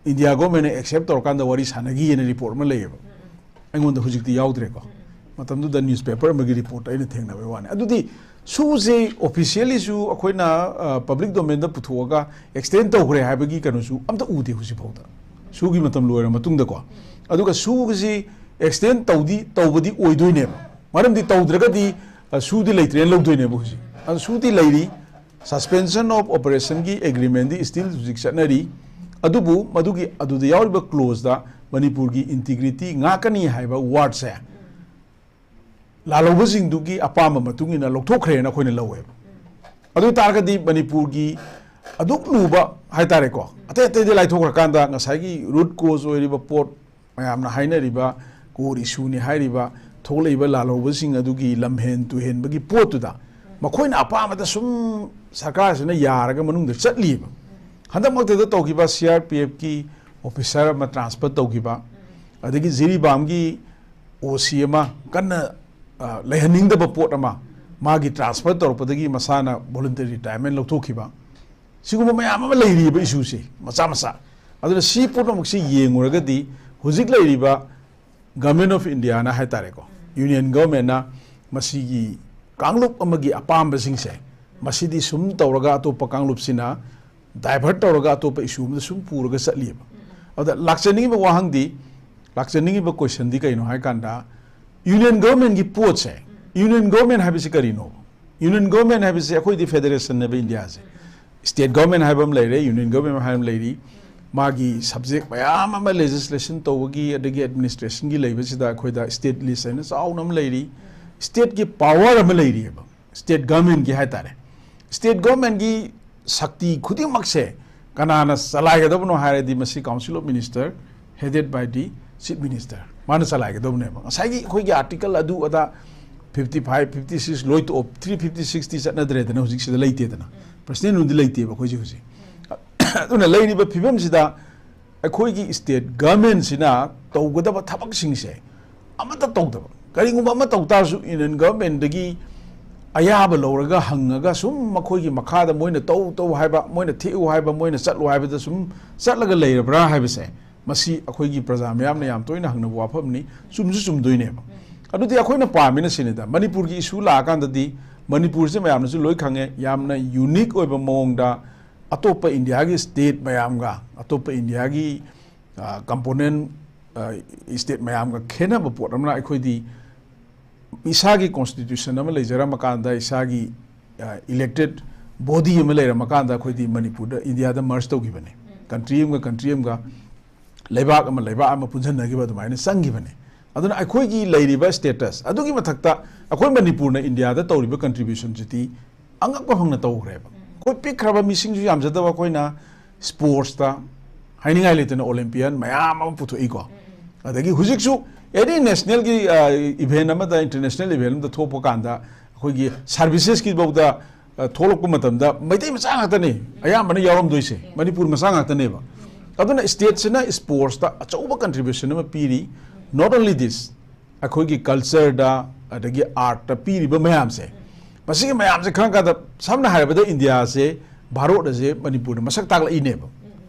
ꯏꯟꯗꯤꯌꯥ ꯒꯣꯔꯃꯦꯟꯅ ꯑꯦꯛꯁꯦꯞ ꯇꯧꯔꯀꯥꯟꯗ ꯋꯥꯔꯤ ꯁꯥꯟꯅꯈꯤꯑꯅ ꯔꯤꯄꯣꯔꯠ ꯑꯃ ꯂꯩꯌꯦꯕ꯫ ꯑꯩꯉꯣꯟꯗ ꯍꯧꯖꯤꯛꯇꯤ ꯌꯥꯎꯗ꯭ꯔꯦꯀꯣ꯫ ꯃꯇꯝꯗꯨꯗ ꯅ꯭ꯌꯨꯁꯄꯦꯄꯔ ꯑꯃꯒꯤ ꯔꯤꯄꯣꯔꯠ ꯑꯩꯅ ꯊꯦꯡꯅꯕꯩ ꯋꯥꯅꯤ꯫ ꯑꯗꯨꯗꯤ ꯁꯨꯁꯦ ꯑꯣꯐꯤꯁꯤꯌꯦꯜꯂꯤꯁꯨ ꯑꯩꯈꯣꯏꯅ, ꯑ, ꯄꯕ꯭ꯂꯤꯛ ꯗꯣꯃꯦꯟꯗ ꯄꯨꯊꯣꯛꯑꯒ ꯑꯦꯛꯁꯇꯦꯟ ꯇꯧꯈ꯭ꯔꯦ ꯍꯥꯏꯕꯒꯤ ꯀꯩꯅꯣꯁꯨ ꯑꯝꯇ ꯎꯗꯦ ꯍꯧꯖꯤꯛꯐꯥꯎꯗ, ꯁꯨꯒꯤ ꯃꯇꯝ ꯂꯣꯏꯔ ꯃꯇꯨꯡꯗꯀꯣ꯫ ꯑꯗꯨꯒ ꯁꯨꯒꯁꯤ ꯑꯦꯛꯁꯇꯦꯟ ꯇꯧꯗꯤ, ꯇꯧꯕꯗꯤ ꯑꯣꯏꯗꯣꯏꯅꯦꯕ, ꯃꯔꯝꯗꯤ ꯇꯧꯗ꯭ꯔꯒꯗꯤ, ꯑ, ꯁꯨꯗꯤ ꯂꯩꯇ꯭ꯔꯦꯅ ꯂꯧꯗꯣꯏꯅꯦꯕ ꯍꯧꯖꯤꯛ꯫ ꯑꯗꯨ ꯁꯨꯗꯤ ꯂꯩꯔꯤ, ꯁꯁꯄꯦꯟꯁꯟ ꯑꯣꯐ ꯑꯣꯄꯔꯦꯁꯟꯒꯤ ꯑꯦꯒ꯭ꯔꯤꯃꯦꯟꯗꯤ ꯁ꯭ꯇꯤꯜ ꯍꯧꯖꯤꯛ ꯆꯠꯅꯔꯤ꯫ ꯑꯗꯨꯕꯨ ꯃꯗꯨꯒꯤ, ꯑꯗꯨꯗ ꯌꯥꯎꯔꯤꯕ ꯀ꯭ꯂꯣꯖꯇ ꯃꯅꯤꯄꯨꯔꯒꯤ ꯏꯟꯇꯤꯒ꯭ꯔꯤꯇꯤ ꯉꯥꯛꯀꯅꯤ ꯍꯥꯏꯕ ꯋꯥꯔꯗꯁꯦ ꯂꯥꯜꯍꯧꯕꯁꯤꯡꯗꯨꯒꯤ ꯑꯄꯥꯝꯕ ꯃꯇꯨꯡ ꯏꯟꯅ ꯂꯧꯊꯣꯛꯈ꯭ꯔꯦꯅ ꯑꯩꯈꯣꯏꯅ ꯂꯧꯋꯦꯕ꯫ ꯑꯗꯨ ꯑꯣꯏ ꯇꯥꯔꯒꯗꯤ ꯃꯅꯤꯄꯨꯔꯒꯤ ꯑꯗꯨꯛ ꯂꯨꯕ ꯍꯥꯏꯇꯥꯔꯦꯀꯣ, ꯑꯇꯩ ꯑꯇꯩꯗꯤ ꯂꯥꯏꯊꯣꯛꯈ꯭ꯔꯀꯥꯟꯗ ꯉꯁꯥꯏꯒꯤ ꯔꯨꯠ ꯀꯣꯖ ꯑꯣꯏꯔꯤꯕ ꯄꯣꯠ, ꯃꯌꯥꯝꯅ ꯍꯥꯏꯅꯔꯤꯕ ꯀꯣꯔ ꯏꯁꯨꯅꯤ ꯍꯥꯏꯔꯤꯕ ꯊꯣꯛꯂꯛꯏꯕ ꯂꯥꯜꯍꯧꯕꯁꯤꯡ ꯑꯗꯨꯒꯤ ꯂꯝꯍꯦꯟ ꯇꯨꯍꯦꯟꯕꯒꯤ ꯄꯣꯠꯇꯨꯗ ꯃꯈꯣꯏꯅ ꯑꯄꯥꯝꯕꯗ ꯁꯨꯝ ꯁꯔꯀꯥꯔꯁꯤꯅ ꯌꯥꯔꯒ ꯃꯅꯨꯡꯗ ꯆꯠꯂꯤꯕ꯫ ꯍꯟꯗꯛꯃꯛꯇꯗ ꯇꯧꯈꯤꯕ ꯁꯤ ꯑꯥꯔ ꯄꯤ ꯑꯦꯐꯀꯤ ꯑꯣꯐꯤꯁꯥꯔ ꯑꯃ ꯇ꯭ꯔꯥꯟꯁꯐꯔ ꯇꯧꯈꯤꯕ, ꯑꯗꯒꯤ ꯖꯤꯔꯤꯕꯥꯝꯒꯤ ꯑꯣ ꯁꯤ ꯑꯃ ꯀꯟꯅ, ꯑ, ꯂꯩꯍꯟꯅꯤꯡꯗꯕ ꯄꯣꯠ ꯑꯃ ꯃꯥꯒꯤ ꯇ꯭ꯔꯥꯟꯁꯐꯔ ꯇꯧꯔꯛꯄꯗꯒꯤ ꯃꯁꯥꯅ ꯚꯣꯂꯨꯟꯇꯔꯤ ꯔꯤꯇꯥꯌꯔꯃꯦꯟ ꯂꯧꯊꯣꯛꯈꯤꯕ, ꯁꯤꯒꯨꯝꯕ ꯃꯌꯥꯝ ꯑꯃ ꯂꯩꯔꯤꯕ ꯏꯁꯨꯁꯦ ꯃꯆꯥ ꯃꯆꯥ꯫ ꯑꯗꯨꯅ ꯁꯤ ꯄꯨꯝꯅꯃꯛꯁꯤ ꯌꯦꯡꯉꯨꯔꯒꯗꯤ ꯍꯧꯖꯤꯛ ꯂꯩꯔꯤꯕ ꯒꯚꯔꯟꯃꯦꯟ ꯑꯣꯐ ꯏꯟꯗꯤꯌꯥꯅ ꯍꯥꯏꯇꯥꯔꯦꯀꯣ, ꯌꯨꯅꯤꯌꯟ ꯒꯚꯔꯟꯃꯦꯟꯅ ꯃꯁꯤꯒꯤ ꯀꯥꯡꯂꯨꯞ ꯑꯃꯒꯤ ꯑꯄꯥꯝꯕꯁꯤꯡꯁꯦ ꯃꯁꯤꯗꯤ ꯁꯨꯝ ꯇꯧꯔꯒ ꯑꯇꯣꯞꯄ ꯀꯥꯡꯂꯨꯞꯁꯤꯅ ꯗꯥꯏꯚꯔꯠ ꯇꯧꯔꯒ ꯑꯇꯣꯞꯄ ꯏꯁꯨ ꯑꯃꯗ ꯁꯨꯝ ꯄꯨꯔꯒ ꯆꯠꯂꯤꯕ꯫ ꯑꯗ ꯂꯥꯛꯆꯅꯤꯡꯉꯤꯕ ꯋꯥꯍꯪꯗꯤ, ꯂꯥꯛꯆꯅꯤꯡꯉꯤꯕ ꯀꯣꯏꯁꯟꯗꯤ ꯀꯩꯅꯣ ꯍꯥꯏ ꯀꯥꯟꯗ, ꯌꯨꯅꯤꯌꯟ ꯒꯚꯔꯟꯃꯦꯟꯒꯤ ꯄꯣꯠꯁꯦ, ꯌꯨꯅꯤꯌꯟ ꯒꯚꯔꯟꯃꯦꯟ ꯍꯥꯏꯕꯁꯤ ꯀꯔꯤꯅꯣ? ꯌꯨꯅꯤꯌꯟ ꯒꯚꯔꯟꯃꯦꯟ ꯍꯥꯏꯕꯁꯤ ꯑꯩꯈꯣꯏꯗꯤ ꯐꯦꯗꯔꯦꯁꯟꯅꯦꯕ ꯏꯟꯗꯤꯌꯥꯁꯦ꯫ ꯁ꯭ꯇꯦꯠ ꯒꯚꯔꯟꯃꯦꯟ ꯍꯥꯏꯕ ꯑꯃ ꯂꯩꯔꯦ, ꯌꯨꯅꯤꯌꯟ ꯒꯚꯔꯟꯃꯦꯟ ꯍꯥꯏꯕ ꯑꯃ ꯂꯩꯔꯤ꯫ ꯃꯥꯒꯤ ꯁꯕꯖꯦꯛ ꯃꯌꯥꯝ ꯑꯃ ꯂꯦꯖꯤꯁꯂꯦꯁꯟ ꯇꯧꯕꯒꯤ ꯑꯗꯒꯤ ꯑꯦꯗꯃꯤꯅꯤꯁꯇ꯭ꯔꯦꯁꯟꯒꯤ ꯂꯩꯕꯁꯤꯗ ꯑꯩꯈꯣꯏꯗ ꯁ꯭ꯇꯦꯠ ꯂꯤꯁ ꯍꯥꯏꯅ ꯆꯥꯎꯅ ꯑꯃ ꯂꯩꯔꯤ꯫ ꯁ꯭ꯇꯦꯠꯀꯤ ꯄꯥꯋꯔ ꯑꯃ ꯂꯩꯔꯤꯑꯕ, ꯁ꯭ꯇꯦꯠ ꯒꯚꯔꯟꯃꯦꯟꯒꯤ ꯍꯥꯏꯇꯥꯔꯦ꯫ ꯁ꯭ꯇꯦꯠ ꯒꯚꯔꯟꯃꯦꯟꯒꯤ ꯁꯛꯇꯤ ꯈꯨꯗꯤꯡꯃꯛꯁꯦ ꯀꯅꯥꯅ ꯆꯂꯥꯏꯒꯗꯕꯅꯣ ꯍꯥꯏꯔꯗꯤ ꯃꯁꯤ Council of Minister headed by the Chief Minister, ꯃꯥꯅ ꯆꯂꯥꯏꯒꯗꯕꯅꯦꯕ꯫ ꯉꯁꯥꯏꯒꯤ ꯑꯩꯈꯣꯏꯒꯤ ꯑꯥꯔꯇꯤꯀꯜ ꯑꯗꯨ ꯑꯗꯥ ꯐꯤꯐꯇꯤ ꯐꯥꯏꯚ, ꯐꯤꯐꯇꯤ ꯁꯤꯛꯁ ꯂꯣꯏ ꯇꯣꯛꯑꯣ, ꯊ꯭ꯔꯤ ꯐꯤꯐꯇꯤ ꯁꯤꯛꯁꯇꯤ ꯆꯠꯅꯗ꯭ꯔꯦꯗꯅ, ꯍꯧꯖꯤꯛꯁꯤꯗ ꯂꯩꯇꯦꯗꯅ, ꯄ꯭ꯔꯁꯤꯗꯦꯟ ꯔꯨꯜꯗꯤ ꯂꯩꯇꯦꯕ ꯑꯩꯈꯣꯏꯁꯦ ꯍꯧꯖꯤꯛ꯫ ꯑꯗꯨꯅ ꯂꯩꯔꯤꯕ ꯐꯤꯕꯝꯁꯤꯗ ꯑꯩꯈꯣꯏꯒꯤ ꯁ꯭ꯇꯦꯠ ꯒꯚꯔꯟꯃꯦꯟꯁꯤꯅ ꯇꯧꯒꯗꯕ ꯊꯕꯛꯁꯤꯡꯁꯦ ꯑꯃꯠꯇ ꯇꯧꯗꯕ, ꯀꯔꯤꯒꯨꯝꯕ ꯑꯃ ꯇꯧ ꯇꯥꯔꯁꯨ ꯌꯨꯅꯤꯌꯟ ꯒꯚꯔꯟꯃꯦꯟꯗꯒꯤ ꯑꯌꯥꯕ ꯂꯧꯔꯒ ꯍꯪꯉꯒ ꯁꯨꯝ ꯃꯈꯣꯏꯒꯤ ꯃꯈꯥꯗ ꯃꯣꯏꯅ ꯇꯧ ꯇꯧ ꯍꯥꯏꯕ, ꯃꯣꯏꯅ ꯊꯦꯛꯎ ꯍꯥꯏꯕ, ꯃꯣꯏꯅ ꯆꯠꯂꯨ ꯍꯥꯏꯕꯗ ꯁꯨꯝ ꯆꯠꯂꯒ ꯂꯩꯔꯕ꯭ꯔꯥ ꯍꯥꯏꯕꯁꯦ, ꯃꯁꯤ ꯑꯩꯈꯣꯏꯒꯤ ꯄ꯭ꯔꯖꯥ ꯃꯌꯥꯝꯅ ꯌꯥꯝ ꯇꯣꯏꯅ ꯍꯪꯅꯕ ꯋꯥꯐꯝꯅꯤ꯫ ꯆꯨꯝꯁꯨ ꯆꯨꯝꯗꯣꯏꯅꯦꯕ꯫ ꯑꯗꯨꯗꯤ ꯑꯩꯈꯣꯏꯅ ꯄꯥꯝꯃꯤꯅ ꯁꯤꯅꯤꯗ, ꯃꯅꯤꯄꯨꯔꯒꯤ ꯏꯁꯨ ꯂꯥꯛꯑꯀꯥꯟꯗꯗꯤ ꯃꯅꯤꯄꯨꯔꯁꯦ ꯃꯌꯥꯝꯅꯁꯨ ꯂꯣꯏ ꯈꯪꯉꯦ, ꯌꯥꯝꯅ ꯌꯨꯅꯤꯛ ꯑꯣꯏꯕ ꯃꯑꯣꯡꯗ ꯑꯇꯣꯞꯄ ꯏꯟꯗꯤꯌꯥꯒꯤ ꯁ꯭ꯇꯦꯠ ꯃꯌꯥꯝꯒ, ꯑꯇꯣꯞꯄ ꯏꯟꯗꯤꯌꯥꯒꯤ ꯀꯝꯄꯣꯅꯦꯟ ꯁ꯭ꯇꯦꯠ ꯃꯌꯥꯝꯒ ꯈꯦꯠꯅꯕ ꯄꯣꯠ ꯑꯃꯅ, ꯑꯩꯈꯣꯏꯗꯤ ꯏꯁꯥꯒꯤ ꯀꯣꯟꯁꯇꯤꯇ꯭ꯌꯨꯁꯟ ꯑꯃ ꯂꯩꯖꯔꯝꯃ ꯀꯥꯟꯗ, ꯏꯁꯥꯒꯤ ꯏꯂꯦꯛꯇꯦꯠ ꯕꯣꯗꯤ ꯑꯃ ꯂꯩꯔꯝꯃ ꯀꯥꯟꯗ, ꯑꯩꯈꯣꯏꯗꯤ ꯃꯅꯤꯄꯨꯔꯗ, ꯏꯟꯗꯤꯌꯥꯗ ꯃꯔꯖ ꯇꯧꯈꯤꯕꯅꯦ꯫ ꯀꯟꯇ꯭ꯔꯤ ꯑꯃꯒ ꯀꯟꯇ꯭ꯔꯤ ꯑꯃꯒ, ꯂꯩꯕꯥꯛ ꯑꯃ ꯂꯩꯕꯥꯛ ꯑꯃ ꯄꯨꯟꯁꯤꯟꯅꯈꯤꯕ ꯑꯗꯨꯃꯥꯏꯅ ꯆꯪꯈꯤꯕꯅꯦ꯫ ꯑꯗꯨꯅ ꯑꯩꯈꯣꯏꯒꯤ ꯂꯩꯔꯤꯕ status ꯑꯗꯨꯒꯤ ꯃꯊꯛꯇ ꯑꯩꯈꯣꯏ ꯃꯅꯤꯄꯨꯔꯅ ꯏꯟꯗꯤꯌꯥꯗ ꯇꯧꯔꯤꯕ contribution ꯁꯤꯗꯤ ꯑꯉꯛꯄ ꯐꯪꯅ ꯇꯧꯈ꯭ꯔꯦꯕ꯫ ꯑꯩꯈꯣꯏ ꯄꯤꯛꯈ꯭ꯔꯕ, ꯃꯤꯁꯤꯡꯁꯨ ꯌꯥꯝꯖꯗꯕ ꯑꯩꯈꯣꯏꯅ sports ꯇ ꯍꯥꯏꯅꯤꯡꯉꯥꯏ ꯂꯩꯇꯅ Olympian ꯃꯌꯥꯝ ꯑꯃ ꯄꯨꯊꯣꯛꯏꯀꯣ꯫ ꯑꯗꯒꯤ ꯍꯧꯖꯤꯛꯁꯨ any national ꯒꯤ, ꯑ, event ꯑꯃꯗ, international event ꯑꯃꯗ ꯊꯣꯛꯄ ꯀꯥꯟꯗ ꯑꯩꯈꯣꯏꯒꯤ services ꯀꯤ ꯐꯥꯎꯗ, ꯑ, ꯊꯣꯛꯂꯛꯄ ꯃꯇꯝꯗ ꯃꯩꯇꯩ ꯃꯆꯥ ꯉꯥꯛꯇꯅꯦ ꯑꯌꯥꯝꯕꯅ ꯌꯥꯎꯔꯝꯗꯣꯏꯁꯦ, ꯃꯅꯤꯄꯨꯔ ꯃꯆꯥ ꯉꯥꯛꯇꯅꯦꯕ꯫ ꯑꯗꯨꯅ state ꯁꯤꯅ sports ꯇ ꯑꯆꯧꯕ contribution ꯑꯃ ꯄꯤꯔꯤ꯫ Not only this, ꯑꯩꯈꯣꯏꯒꯤ culture ꯗ ꯑꯗꯒꯤ art ꯇ ꯄꯤꯔꯤꯕ ꯃꯌꯥꯝꯁꯦ, ꯃꯁꯤꯒꯤ ꯃꯌꯥꯝꯁꯦ ꯈꯪꯉꯀꯥꯟꯗ, ꯁꯝꯅ ꯍꯥꯏꯔꯕꯗ ꯏꯟꯗꯤꯌꯥꯁꯦ, ꯚꯥꯔꯠ ꯑꯁꯦ ꯃꯅꯤꯄꯨꯔꯗ ꯃꯁꯛ ꯇꯥꯛꯂꯛꯏꯅꯦꯕ꯫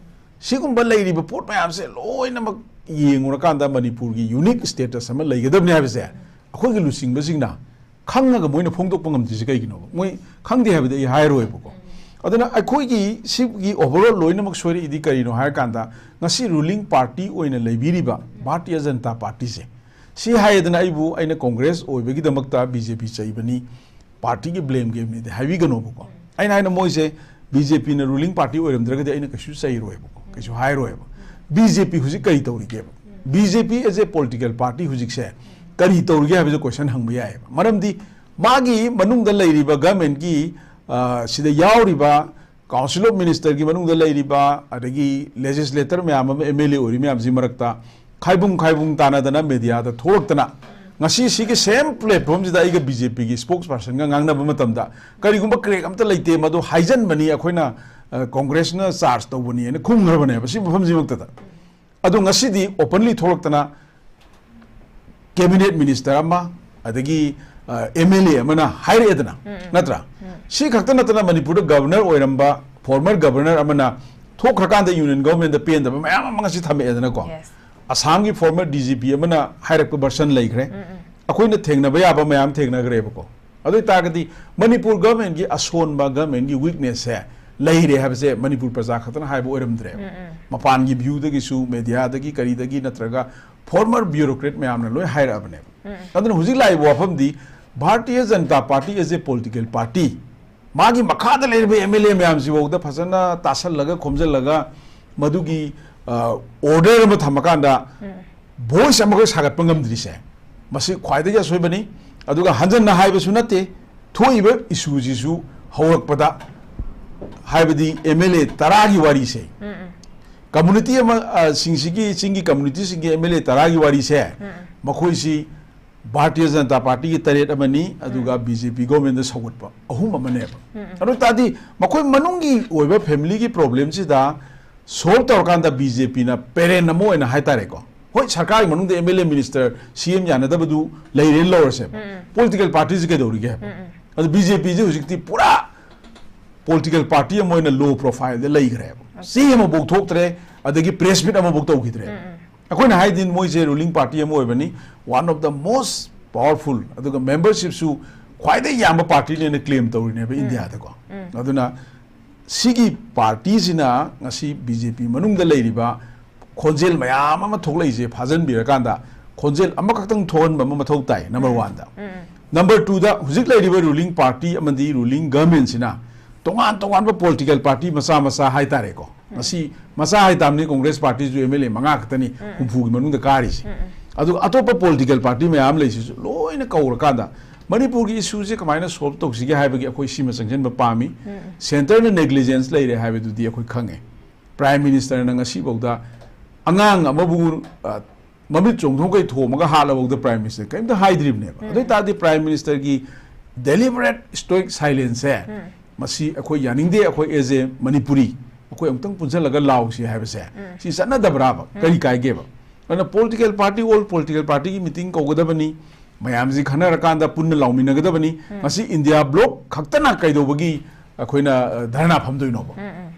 ꯁꯤꯒꯨꯝꯕ ꯂꯩꯔꯤꯕ ꯄꯣꯠ ꯃꯌꯥꯝꯁꯦ ꯂꯣꯏꯅꯃꯛ ꯌꯦꯡꯉꯨꯔꯀꯥꯟꯗ ꯃꯅꯤꯄꯨꯔꯒꯤ unique status ꯑꯃ ꯂꯩꯒꯗꯕꯅꯦ ꯍꯥꯏꯕꯁꯦ ꯑꯩꯈꯣꯏꯒꯤ ꯂꯨꯆꯤꯡꯕꯁꯤꯡꯅ ꯈꯪꯉꯒ ꯃꯣꯏꯅ ꯐꯣꯡꯗꯣꯛꯄ ꯉꯝꯗ꯭ꯔꯤꯁꯦ ꯀꯩꯒꯤꯅꯣꯕ? ꯃꯣꯏ ꯈꯪꯗꯦ ꯍꯥꯏꯕꯗꯤ ꯑꯩ ꯍꯥꯏꯔꯣꯏꯕꯀꯣ꯫ ꯑꯗꯨꯅ ꯑꯩꯈꯣꯏꯒꯤ ꯁꯤꯒꯤ overall ꯂꯣꯏꯅꯃꯛ ꯁꯣꯏꯔꯛꯏꯗꯤ ꯀꯔꯤꯅꯣ ꯍꯥꯏꯔꯀꯥꯟꯗ, ꯉꯁꯤ ruling party ꯑꯣꯏꯅ ꯂꯩꯕꯤꯔꯤꯕ ꯚꯥꯔꯇꯤꯌ ꯖꯅꯇꯥ ꯄꯥꯔꯇꯤꯁꯦ, ꯁꯤ ꯍꯥꯏꯌꯦꯗꯅ, ꯑꯩꯕꯨ, ꯑꯩꯅ Congress ꯑꯣꯏꯕꯒꯤꯗꯃꯛꯇ BJP ꯆꯩꯕꯅꯤ, party ꯒꯤ blame game ꯅꯤꯗꯤ ꯍꯥꯏꯕꯤꯒꯅꯣꯕꯀꯣ꯫ ꯑꯩꯅ ꯍꯥꯏꯅ ꯃꯣꯏꯁꯦ BJP ꯅ ruling party ꯑꯣꯏꯔꯝꯗ꯭ꯔꯒꯗꯤ ꯑꯩꯅ ꯀꯩꯁꯨ ꯆꯩꯔꯣꯏꯕꯀꯣ, ꯀꯩꯁꯨ ꯍꯥꯏꯔꯣꯏꯕ꯫ BJP ꯍꯧꯖꯤꯛ ꯀꯔꯤ ꯇꯧꯔꯤꯒꯦꯕ? BJP as a political party ꯍꯧꯖꯤꯛꯁꯦ ꯀꯔꯤ ꯇꯧꯔꯤꯒꯦ ꯍꯥꯏꯕꯁꯦ question ꯍꯪꯕ ꯌꯥꯏꯌꯦꯕ꯫ ꯃꯔꯝꯗꯤ ꯃꯥꯒꯤ ꯃꯅꯨꯡꯗ ꯂꯩꯔꯤꯕ government ꯀꯤ, ꯑ, ꯁꯤꯗ ꯌꯥꯎꯔꯤꯕ Council of Minister ꯒꯤ ꯃꯅꯨꯡꯗ ꯂꯩꯔꯤꯕ, ꯑꯗꯒꯤ legislator ꯃꯌꯥꯝ ꯑꯃ, MLA ꯑꯣꯏꯔꯤ ꯃꯌꯥꯝꯁꯤ ꯃꯔꯛꯇ ꯈꯥꯏꯕꯨꯡ ꯈꯥꯏꯕꯨꯡ ꯇꯥꯅꯗꯅ media ꯗ ꯊꯣꯛꯂꯛꯇꯅ, ꯉꯁꯤ ꯁꯤꯒꯤ same platform ꯁꯤꯗ ꯑꯩꯒ BJP ꯒꯤ spokesperson ꯒ ꯉꯥꯡꯅꯕ ꯃꯇꯝꯗ, ꯀꯔꯤꯒꯨꯝꯕ crack ꯑꯝꯇ ꯂꯩꯇꯦ, ꯃꯗꯨ ꯍꯥꯏꯖꯟꯕꯅꯤ, ꯑꯩꯈꯣꯏꯅ, ꯑ, Congress ꯅ charge ꯇꯧꯕꯅꯤꯅ ꯈꯨꯝꯈ꯭ꯔꯕꯅꯦꯕ ꯁꯤ ꯃꯐꯝꯁꯤꯃꯛꯇꯗ꯫ ꯑꯗꯣ ꯉꯁꯤꯗꯤ openly ꯊꯣꯛꯂꯛꯇꯅ cabinet minister ꯑꯃ, ꯑꯗꯒꯤ, ꯑ, MLA ꯑꯃꯅ ꯍꯥꯏꯔꯛꯑꯦꯗꯅ, ꯅꯠꯇ꯭ꯔꯥ? ꯁꯤ ꯈꯛꯇ ꯅꯠꯇꯅ ꯃꯅꯤꯄꯨꯔꯗ governor ꯑꯣꯏꯔꯝꯕ former governor ꯑꯃꯅ ꯊꯣꯛꯈ꯭ꯔꯀꯥꯟꯗ union government ꯗ ꯄꯦꯟꯗꯕ ꯃꯌꯥꯝ ꯑꯃ ꯉꯁꯤ ꯊꯝꯃꯛꯑꯦꯗꯅꯀꯣ꯫ Yes. ꯑꯁꯥꯝꯒꯤ former DGP ꯑꯃꯅ ꯍꯥꯏꯔꯛꯄ version ꯂꯩꯈ꯭ꯔꯦ꯫ ꯑꯩꯈꯣꯏꯅ ꯊꯦꯡꯅꯕ ꯌꯥꯕ ꯃꯌꯥꯝ ꯊꯦꯡꯅꯈ꯭ꯔꯦꯕꯀꯣ꯫ ꯑꯗꯨ ꯑꯣꯏꯇꯥꯔꯒꯗꯤ ꯃꯅꯤꯄꯨꯔ government ꯀꯤ ꯑꯁꯣꯟꯕ, government ꯀꯤ weakness ꯁꯦ ꯂꯩꯔꯦ ꯍꯥꯏꯕꯁꯦ ꯃꯅꯤꯄꯨꯔ ꯄ꯭ꯔꯖꯥ ꯈꯛꯇꯅ ꯍꯥꯏꯕ ꯑꯣꯏꯔꯝꯗ꯭ꯔꯦꯕ꯫ ꯃꯄꯥꯟꯒꯤ view ꯗꯒꯤꯁꯨ, media ꯗꯒꯤ ꯀꯔꯤꯗꯒꯤ ꯅꯠꯇ꯭ꯔꯒ former bureaucrat ꯃꯌꯥꯝꯅ ꯂꯣꯏ ꯍꯥꯏꯔꯛꯑꯕꯅꯦꯕ꯫ ꯑꯗꯨꯅ ꯍꯧꯖꯤꯛ ꯂꯥꯛꯏꯕ ꯋꯥꯐꯝꯗꯤ Bharatiya Janata party as a political party, ꯃꯥꯒꯤ ꯃꯈꯥꯗ ꯂꯩꯔꯤꯕ MLA ꯃꯌꯥꯝꯁꯤꯐꯥꯎꯗ ꯐꯖꯅ ꯇꯥꯁꯜꯂꯒ ꯈꯣꯝꯖꯤꯜꯂꯒ ꯃꯗꯨꯒꯤ, ꯑ, order ꯑꯃ ꯊꯝꯃꯀꯥꯟꯗ ꯚꯣꯏꯁ ꯑꯃꯈꯛ ꯁꯥꯒꯠꯄ ꯉꯝꯗ꯭ꯔꯤꯁꯦ, ꯃꯁꯤ ꯈ꯭ꯋꯥꯏꯗꯒꯤ ꯑꯁꯣꯏꯕꯅꯤ꯫ ꯑꯗꯨꯒ ꯍꯟꯖꯟꯅ ꯍꯥꯏꯕꯁꯨ ꯅꯠꯇꯦ, ꯊꯣꯛꯏꯕ ꯏꯁꯨꯁꯤꯁꯨ ꯍꯧꯔꯛꯄꯗ, ꯍꯥꯏꯕꯗꯤ ꯑꯦꯝ ꯑꯦꯜ ꯑꯦ ꯇꯔꯥꯒꯤ ꯋꯥꯔꯤꯁꯦ, ꯎꯝ, ꯎꯝ꯫ ꯀꯝꯃꯨꯅꯤꯇꯤ ꯑꯃ, ꯑ, ꯁꯤꯡꯁꯤꯒꯤ, ꯆꯤꯡꯒꯤ ꯀꯝꯃꯨꯅꯤꯇꯤꯁꯤꯡꯒꯤ ꯑꯦꯝ ꯑꯦꯜ ꯑꯦ ꯇꯔꯥꯒꯤ ꯋꯥꯔꯤꯁꯦ, ꯎꯝ, ꯎꯝ꯫ ꯃꯈꯣꯏꯁꯤ ꯚꯥꯔꯇꯤꯌ ꯖꯅꯇꯥ ꯄꯥꯔꯇꯤꯒꯤ ꯇꯔꯦꯠ ꯑꯃꯅꯤ, ꯑꯗꯨꯒ ꯎꯝ꯫ ꯕꯤ ꯖꯦ ꯄꯤ ꯒꯣꯔꯃꯦꯟꯗ ꯁꯧꯒꯠꯄ ꯑꯍꯨꯝ ꯑꯃꯅꯦꯕ꯫ ꯎꯝ, ꯎꯝ꯫ ꯑꯗꯨ ꯑꯣꯏ ꯇꯥꯔꯗꯤ ꯃꯈꯣꯏ ꯃꯅꯨꯡꯒꯤ ꯑꯣꯏꯕ ꯐꯦꯃꯤꯂꯤꯒꯤ ꯄ꯭ꯔꯣꯕ꯭ꯂꯦꯝꯁꯤꯗ ꯁꯣꯜꯕ ꯇꯧꯔꯀꯥꯟꯗ ꯕꯤ ꯖꯦ ꯄꯤꯅ ꯄꯦꯔꯦꯟ ꯑꯃ ꯑꯣꯏꯅ ꯍꯥꯏꯇꯥꯔꯦꯀꯣ, ꯍꯣꯏ, ꯁꯔꯀꯥꯔꯒꯤ ꯃꯅꯨꯡꯗ ꯑꯦꯝ ꯑꯦꯜ ꯑꯦ, ꯃꯤꯅꯤꯁꯇꯔ, ꯁꯤ ꯑꯦꯝ ꯌꯥꯅꯗꯕꯗꯨ ꯂꯩꯔꯦꯅ ꯂꯧꯔꯁꯦꯕ, ꯎꯝ, ꯎꯝ꯫ ꯄꯣꯂꯤꯇꯤꯀꯦꯜ ꯄꯥꯔꯇꯤꯁꯤ ꯀꯩꯗꯧꯔꯤꯒꯦ ꯍꯥꯏꯕ? ꯎꯝ, ꯎꯝ꯫ ꯑꯗꯨ ꯕꯤ ꯖꯦ ꯄꯤꯁꯤ ꯍꯧꯖꯤꯛꯇꯤ ꯄꯨꯔꯥ ꯄꯣꯂꯤꯇꯤꯀꯦꯜ ꯄꯥꯔꯇꯤ ꯑꯃ ꯑꯣꯏꯅ ꯂꯣ ꯄ꯭ꯔꯣꯐꯥꯏꯜꯗ ꯂꯩꯈ꯭ꯔꯦꯕ꯫ ꯑꯣꯀꯦ꯫ ꯆꯦ ꯑꯃꯐꯥꯎ ꯊꯣꯛꯇ꯭ꯔꯦ, ꯑꯗꯒꯤ ꯄ꯭ꯔꯦꯁ ꯃꯤꯠ ꯑꯃꯐꯥꯎ ꯇꯧꯈꯤꯗ꯭ꯔꯦ꯫ ꯎꯝ, ꯎꯝ꯫ ꯑꯩꯈꯣꯏꯅ ꯍꯥꯏꯗꯤ ꯃꯣꯏꯁꯦ ꯔꯨꯂꯤꯡ ꯄꯥꯔꯇꯤ ꯑꯃ ꯑꯣꯏꯕꯅꯤ, one of the most powerful, ꯑꯗꯨꯒ ꯃꯦꯝꯕꯔꯁꯤꯞꯁꯨ ꯈ꯭ꯋꯥꯏꯗꯒꯤ ꯌꯥꯝꯕ ꯄꯥꯔꯇꯤꯅꯦꯅ ꯀ꯭ꯂꯦꯝ ꯇꯧꯔꯤꯅꯦꯕ, ꯎꯝ, ꯏꯟꯗꯤꯌꯥꯗꯀꯣ꯫ ꯎꯝ꯫ ꯑꯗꯨꯅ ꯁꯤꯒꯤ ꯄꯥꯔꯇꯤꯁꯤꯅ ꯉꯁꯤ ꯕꯤ ꯖꯦ ꯄꯤ ꯃꯅꯨꯡꯗ ꯂꯩꯔꯤꯕ ꯈꯣꯟꯖꯦꯜ ꯃꯌꯥꯝ ꯑꯃ ꯊꯣꯛꯂꯛꯏꯁꯦ ꯐꯥꯖꯤꯟꯕꯤꯔꯀꯥꯟꯗ ꯈꯣꯟꯖꯦꯜ ꯑꯃꯈꯛꯇꯪ ꯊꯣꯛꯍꯟꯕ ꯑꯃ ꯃꯊꯧ ꯇꯥꯏ, ꯅꯝꯕꯔ ꯎꯝ, ꯋꯥꯟꯗ꯫ ꯎꯝ, ꯎꯝ꯫ ꯅꯝꯕꯔ ꯇꯨꯗ, ꯍꯧꯖꯤꯛ ꯂꯩꯔꯤꯕ ꯔꯨꯂꯤꯡ ꯄꯥꯔꯇꯤ ꯑꯃꯗꯤ ꯔꯨꯂꯤꯡ ꯒꯚꯔꯟꯃꯦꯟꯁꯤꯅ ꯇꯣꯉꯥꯟ ꯇꯣꯉꯥꯟꯕ ꯄꯣꯂꯤꯇꯤꯀꯦꯜ ꯄꯥꯔꯇꯤ ꯃꯆꯥ ꯃꯆꯥ ꯍꯥꯏꯇꯥꯔꯦꯀꯣ, ꯎꯝ꯫ ꯉꯁꯤ ꯃꯆꯥ ꯍꯥꯏꯇꯥꯕꯅꯤ, ꯀꯣꯡꯒ꯭ꯔꯦꯁ ꯄꯥꯔꯇꯤꯁꯨ ꯑꯦꯝ ꯑꯦꯜ ꯑꯦ ꯃꯉꯥ ꯈꯛꯇꯅꯤ ꯎꯝ, ꯎꯝ꯫ ꯍꯨꯝꯐꯨꯒꯤ ꯃꯅꯨꯡꯗ ꯀꯥꯔꯤꯁꯦ꯫ ꯎꯝ, ꯎꯝ꯫ ꯑꯗꯨꯒ ꯑꯇꯣꯞꯄ ꯄꯣꯂꯤꯇꯤꯀꯦꯜ ꯄꯥꯔꯇꯤ ꯃꯌꯥꯝ ꯂꯩꯁꯤꯁꯨ ꯂꯣꯏꯅ ꯀꯧꯔꯀꯥꯟꯗ ꯃꯅꯤꯄꯨꯔꯒꯤ ꯏꯁꯨꯁꯦ ꯀꯃꯥꯏꯅ ꯁꯣꯜꯕ ꯇꯧꯁꯤꯒꯦ ꯍꯥꯏꯕꯒꯤ ꯑꯩꯈꯣꯏ ꯁꯤꯃ ꯆꯪꯁꯤꯟꯕ ꯄꯥꯝꯃꯤ꯫ ꯎꯝ, ꯎꯝ꯫ ꯁꯦꯟꯇꯔꯅ ꯅꯦꯒ꯭ꯂꯤꯖꯦꯟꯁ ꯂꯩꯔꯦ ꯍꯥꯏꯕꯗꯨꯗꯤ ꯑꯩꯈꯣꯏ ꯈꯪꯉꯦ꯫ ꯄ꯭ꯔꯥꯏꯝ ꯃꯤꯅꯤꯁꯇꯔꯅ ꯉꯁꯤꯐꯥꯎꯗ ꯑꯉꯥꯡ ꯑꯃꯕꯨ, ꯑ, ꯃꯃꯤꯠ ꯆꯣꯡꯊꯣꯛꯈꯩ ꯊꯣꯝꯃꯒ ꯍꯥꯠꯂꯐꯥꯎꯗ ꯄ꯭ꯔꯥꯏꯝ ꯃꯤꯅꯤꯁꯇꯔ ꯀꯔꯤꯝꯇ ꯍꯥꯏꯗ꯭ꯔꯤꯕꯅꯦꯕ꯫ ꯎꯝ꯫ ꯑꯗꯨ ꯑꯣꯏ ꯇꯥꯔꯗꯤ ꯄ꯭ꯔꯥꯏꯝ ꯃꯤꯅꯤꯁꯇꯔꯒꯤ deliberate stoic silence ꯁꯦ, ꯎꯝ꯫ ꯃꯁꯤ ꯑꯩꯈꯣꯏ ꯌꯥꯅꯤꯡꯗꯦ, ꯑꯩꯈꯣꯏ as a ꯃꯅꯤꯄꯨꯔꯤ, ꯑꯩꯈꯣꯏ ꯑꯃꯨꯛꯇꯪ ꯄꯨꯟꯁꯤꯜꯂꯒ ꯂꯥꯎꯁꯤ ꯍꯥꯏꯕꯁꯦ, ꯎꯝ꯫ ꯁꯤ ꯆꯠꯅꯗꯕ꯭ꯔꯥꯕ? ꯎꯝ꯫ ꯀꯔꯤ ꯀꯥꯏꯒꯦꯕ? ꯑꯗꯨꯅ ꯄꯣꯂꯤꯇꯤꯀꯦꯜ ꯄꯥꯔꯇꯤ, ꯑꯣꯜ ꯄꯣꯂꯤꯇꯤꯀꯦꯜ ꯄꯥꯔꯇꯤꯒꯤ ꯃꯤꯇꯤꯡ ꯀꯧꯒꯗꯕꯅꯤ, ꯃꯌꯥꯝꯁꯤ ꯈꯟꯅꯔꯀꯥꯟꯗ ꯄꯨꯟꯅ ꯂꯥꯎꯃꯤꯟꯅꯒꯗꯕꯅꯤ꯫ ꯎꯝ꯫ ꯃꯁꯤ ꯏꯟꯗꯤꯌꯥ ꯕ꯭ꯂꯣꯛ ꯈꯛꯇꯅ ꯀꯩꯗꯧꯕꯒꯤ ꯑꯩꯈꯣꯏꯅ, ꯑ, ꯙꯔꯅꯥ ꯐꯝꯗꯣꯏꯅꯣꯕ? ꯎꯝ, ꯎꯝ꯫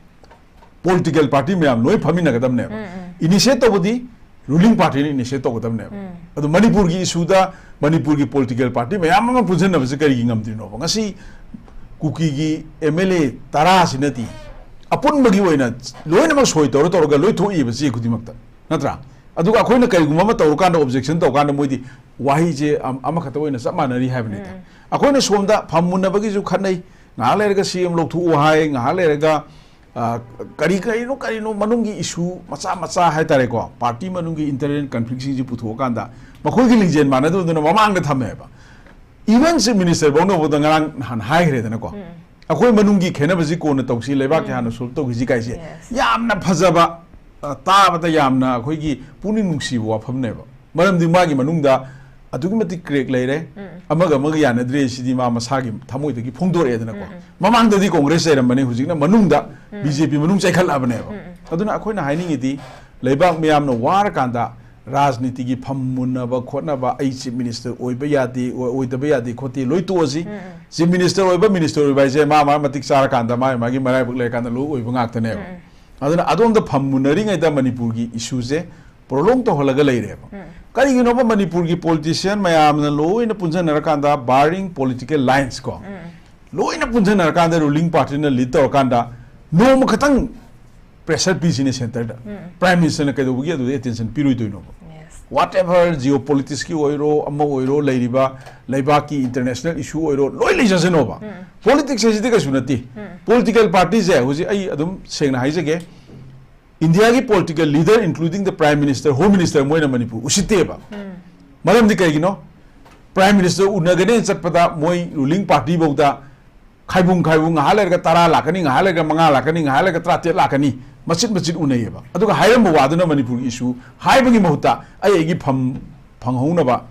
ꯄꯣꯂꯤꯇꯤꯀꯦꯜ ꯄꯥꯔꯇꯤ ꯃꯌꯥꯝ ꯂꯣꯏ ꯐꯝꯃꯤꯟꯅꯒꯗꯕꯅꯦꯕ꯫ ꯎꯝ, ꯎꯝ꯫ ꯏꯅꯤꯁꯤꯌꯦꯠ ꯇꯧꯕꯗꯤ ꯔꯨꯂꯤꯡ ꯄꯥꯔꯇꯤꯅ ꯏꯅꯤꯁꯤꯌꯦꯠ ꯇꯧꯒꯗꯕꯅꯦꯕ꯫ ꯎꯝ꯫ ꯑꯗꯣ ꯃꯅꯤꯄꯨꯔꯒꯤ ꯏꯁꯨꯗ ꯃꯅꯤꯄꯨꯔꯒꯤ ꯄꯣꯂꯤꯇꯤꯀꯦꯜ ꯄꯥꯔꯇꯤ ꯃꯌꯥꯝ ꯑꯃ ꯄꯨꯟꯁꯤꯟꯅꯕꯁꯤ ꯀꯔꯤꯒꯤ ꯉꯝꯗ꯭ꯔꯤꯅꯣꯕ? ꯉꯁꯤ ꯀꯨꯀꯤꯒꯤ ꯑꯦꯝ ꯑꯦꯜ ꯑꯦ ꯇꯔꯥꯁꯤꯅꯗꯤ ꯑꯄꯨꯟꯕꯒꯤ ꯑꯣꯏꯅ ꯂꯣꯏꯅꯃꯛ ꯁꯣꯏ ꯇꯧꯔ ꯇꯧꯔꯒ ꯂꯣꯏ ꯊꯣꯛꯏꯕ ꯆꯦ ꯈꯨꯗꯤꯡꯃꯛꯇ, ꯅꯠꯇ꯭ꯔꯥ? ꯑꯗꯨꯒ ꯑꯩꯈꯣꯏꯅ ꯀꯔꯤꯒꯨꯝꯕ ꯑꯃ ꯇꯧꯔꯀꯥꯟꯗ, ꯑꯣꯕꯖꯦꯛꯁꯟ ꯇꯧꯔꯀꯥꯟꯗ ꯃꯣꯏꯗꯤ ꯋꯥꯍꯩꯁꯦ ꯑꯝ-, ꯑꯃꯈꯛꯇ ꯑꯣꯏꯅ ꯆꯞ ꯃꯥꯟꯅꯔꯤ ꯍꯥꯏꯕꯅꯤꯗ꯫ ꯎꯝ꯫ ꯑꯩꯈꯣꯏꯅ ꯁꯣꯝꯗ ꯐꯝ ꯃꯨꯟꯅꯕꯒꯤꯁꯨ ꯈꯠꯅꯩ, ꯉꯥꯏꯍꯥꯛ ꯂꯩꯔꯒ ꯁꯤ ꯑꯦꯝ ꯂꯧꯊꯣꯛꯎ ꯍꯥꯏ, ꯉꯥꯏꯍꯥꯛ ꯂꯩꯔꯒ ꯑ, ꯀꯔꯤ ꯀꯔꯤꯅꯣ ꯀꯔꯤꯅꯣ ꯃꯅꯨꯡꯒꯤ ꯏꯁꯨ ꯃꯆꯥ ꯃꯆꯥ ꯍꯥꯏꯇꯥꯔꯦꯀꯣ, ꯄꯥꯔꯇꯤ ꯃꯅꯨꯡꯒꯤ ꯏꯟꯇꯔꯅꯦꯜ ꯀꯟꯐ꯭ꯂꯤꯛꯁꯤꯡꯁꯤ ꯄꯨꯊꯣꯛꯑꯀꯥꯟꯗ ꯃꯈꯣꯏꯒꯤ ꯂꯤꯡꯖꯦꯜ ꯃꯥꯟꯅꯗꯕꯗꯨꯅ ꯃꯃꯥꯡꯗ ꯊꯝꯃꯦꯕ꯫ ꯏꯚꯟ ꯆꯤꯐ ꯃꯤꯅꯤꯁꯇꯔ ꯐꯥꯎꯅꯐꯥꯎꯗ ꯉꯔꯥꯡ ꯅꯍꯥꯟ ꯍꯥꯏꯈ꯭ꯔꯦꯗꯅꯀꯣ, ꯑꯩꯈꯣꯏ ꯃꯅꯨꯡꯒꯤ ꯈꯦꯠꯅꯕꯁꯤ ꯀꯣꯟꯅ ꯇꯧꯁꯤ, ꯂꯩꯕꯥꯛꯀꯤ ꯍꯥꯟꯅ ꯁꯣꯜꯕ ꯇꯧꯈꯤꯁꯤ ꯀꯥꯏꯁꯦ꯫ Yes. ꯌꯥꯝꯅ ꯐꯖꯕ, ꯑ, ꯇꯥꯕꯗ ꯌꯥꯝꯅ ꯑꯩꯈꯣꯏꯒꯤ ꯄꯨꯛꯅꯤꯡ ꯅꯨꯡꯁꯤꯕ ꯋꯥꯐꯝꯅꯦꯕ꯫ ꯃꯔꯝꯗꯤ ꯃꯥꯒꯤ ꯃꯅꯨꯡꯗ ꯑꯗꯨꯛꯀꯤ ꯃꯇꯤꯛ ꯀ꯭ꯔꯦꯛ ꯂꯩꯔꯦ, ꯑꯃꯒ ꯑꯃꯒ ꯌꯥꯅꯗ꯭ꯔꯦ, ꯁꯤꯗꯤ ꯃꯥ ꯃꯁꯥꯒꯤ ꯊꯃꯣꯏꯗꯒꯤ ꯐꯣꯡꯗꯣꯔꯛꯑꯦꯗꯅꯀꯣ꯫ ꯃꯃꯥꯡꯗꯗꯤ ꯀꯣꯡꯒ꯭ꯔꯦꯁ ꯂꯩꯔꯝꯕꯅꯤ, ꯍꯧꯖꯤꯛꯅ ꯃꯅꯨꯡꯗ ꯕꯤ ꯖꯦ ꯄꯤ ꯃꯅꯨꯡ ꯆꯥꯏꯈꯠꯂꯛꯑꯕꯅꯦꯕ꯫ ꯑꯗꯨꯅ ꯑꯩꯈꯣꯏꯅ ꯍꯥꯏꯅꯤꯡꯉꯤꯗꯤ, ꯂꯩꯕꯥꯛ ꯃꯤꯌꯥꯝꯅ ꯋꯥꯔꯀꯥꯟꯗ ꯔꯥꯖꯅꯤꯇꯤꯒꯤ ꯐꯝ ꯃꯨꯟꯅꯕ ꯈꯣꯠꯅꯕ, ꯑꯩ ꯆꯤꯐ ꯃꯤꯅꯤꯁꯇꯔ ꯑꯣꯏꯕ ꯌꯥꯗꯦ, ꯑꯣꯏ-, ꯑꯣꯏꯗꯕ ꯌꯥꯗꯦ ꯈꯣꯠꯇꯦ ꯂꯣꯏ ꯇꯣꯛꯑꯁꯤ꯫ ꯆꯤꯐ ꯃꯤꯅꯤꯁꯇꯔ ꯑꯣꯏꯕ, ꯃꯤꯅꯤꯁꯇꯔ ꯑꯣꯏꯕ ꯍꯥꯏꯁꯦ ꯃꯥ ꯃꯥ ꯃꯇꯤꯛ ꯆꯥꯔꯀꯥꯟꯗ, ꯃꯥꯒꯤ ꯃꯔꯥꯏꯕꯛ ꯂꯩꯔꯀꯥꯟꯗ ꯂꯣꯏ ꯑꯣꯏꯕ ꯉꯥꯛꯇꯅꯦꯕ꯫ ꯑꯗꯨꯅ ꯑꯗꯣꯝꯗ ꯐꯝ ꯃꯨꯟꯅꯔꯤꯉꯩꯗ ꯃꯅꯤꯄꯨꯔꯒꯤ ꯏꯁꯨꯁꯦ ꯄ꯭ꯔꯣꯂꯣꯡ ꯇꯧꯍꯜꯂꯒ ꯂꯩꯔꯦꯕ꯫ ꯀꯔꯤꯒꯤꯅꯣꯕ? ꯃꯅꯤꯄꯨꯔꯒꯤ ꯄꯣꯂꯤꯇꯤꯁꯤꯌꯟ ꯃꯌꯥꯝꯅ ꯂꯣꯏꯅ ꯄꯨꯟꯁꯤꯟꯅꯔꯀꯥꯟꯗ, barring political lines ꯀꯣ, ꯂꯣꯏꯅ ꯄꯨꯟꯁꯤꯟꯅꯔꯀꯥꯟꯗ, ꯔꯨꯂꯤꯡ ꯄꯥꯔꯇꯤꯅ ꯂꯤꯗ ꯇꯧꯔꯀꯥꯟꯗ, ꯅꯣꯡꯃ ꯈꯛꯇꯪ ꯄ꯭ꯔꯦꯁꯔ ꯄꯤꯁꯤꯅꯦ ꯁꯦꯟꯇꯔꯗ꯫ ꯄ꯭ꯔꯥꯏꯝ ꯃꯤꯅꯤꯁꯇꯔꯅ ꯀꯩꯗꯧꯕꯒꯤ ꯑꯗꯨꯗ ꯑꯦꯇꯦꯟꯁꯟ ꯄꯤꯔꯣꯏꯗꯣꯏꯅꯣꯕ? Yes. Whatever geopolitics ꯀꯤ ꯑꯣꯏꯔꯣ, ꯑꯃ ꯑꯣꯏꯔꯣ, ꯂꯩꯔꯤꯕ ꯂꯩꯕꯥꯛꯀꯤ ꯏꯟꯇꯔꯅꯦꯁꯅꯦꯜ ꯏꯁꯨ ꯑꯣꯏꯔꯣ, ꯂꯣꯏ ꯂꯩꯖꯁꯅꯣꯕ꯫ ꯄꯣꯂꯤꯇꯤꯛꯁ ꯍꯥꯏꯁꯤꯗꯤ ꯀꯩꯁꯨ ꯅꯠꯇꯦ꯫ ꯄꯣꯂꯤꯇꯤꯀꯦꯜ ꯄꯥꯔꯇꯤꯁꯦ ꯍꯧꯖꯤꯛ ꯑꯩ ꯑꯗꯨꯝ ꯁꯦꯡꯅ ꯍꯥꯏꯖꯒꯦ, ꯏꯟꯗꯤꯌꯥꯒꯤ political leader, including the prime minister, home minister, ꯃꯣꯏꯅ ꯃꯅꯤꯄꯨꯔ ꯎꯁꯤꯠꯇꯦꯕ꯫ ꯃꯔꯝꯗꯤ ꯀꯩꯒꯤꯅꯣ? ꯄ꯭ꯔꯥꯏꯝ ꯃꯤꯅꯤꯁꯇꯔ ꯎꯅꯒꯅꯦꯅ ꯆꯠꯄꯗ ꯃꯣꯏ ꯔꯨꯂꯤꯡ ꯄꯥꯔꯇꯤ ꯐꯥꯎꯗ ꯈꯥꯏꯕꯨꯡ ꯈꯥꯏꯕꯨꯡ, ꯉꯥꯏꯍꯥꯛ ꯂꯩꯔꯒ ꯇꯔꯥ ꯂꯥꯛꯀꯅꯤ, ꯉꯥꯏꯍꯥꯛ ꯂꯩꯔꯒ ꯃꯉꯥ ꯂꯥꯛꯀꯅꯤ, ꯉꯥꯏꯍꯥꯛ ꯂꯩꯔꯒ ꯇꯔꯥꯇꯔꯦꯠ ꯂꯥꯛꯀꯅꯤ, ꯃꯆꯤꯠ ꯃꯆꯤꯠ ꯎꯅꯩꯌꯦꯕ꯫ ꯑꯗꯨꯒ ꯍꯥꯏꯔꯝꯕ ꯋꯥꯗꯨꯅ ꯃꯅꯤꯄꯨꯔꯒꯤ ꯏꯁꯨ ꯍꯥꯏꯕꯒꯤ ꯃꯍꯨꯠꯇ ꯑꯩ ꯑꯩꯒꯤ ꯐꯝ ꯐꯪꯍꯧꯅꯕ,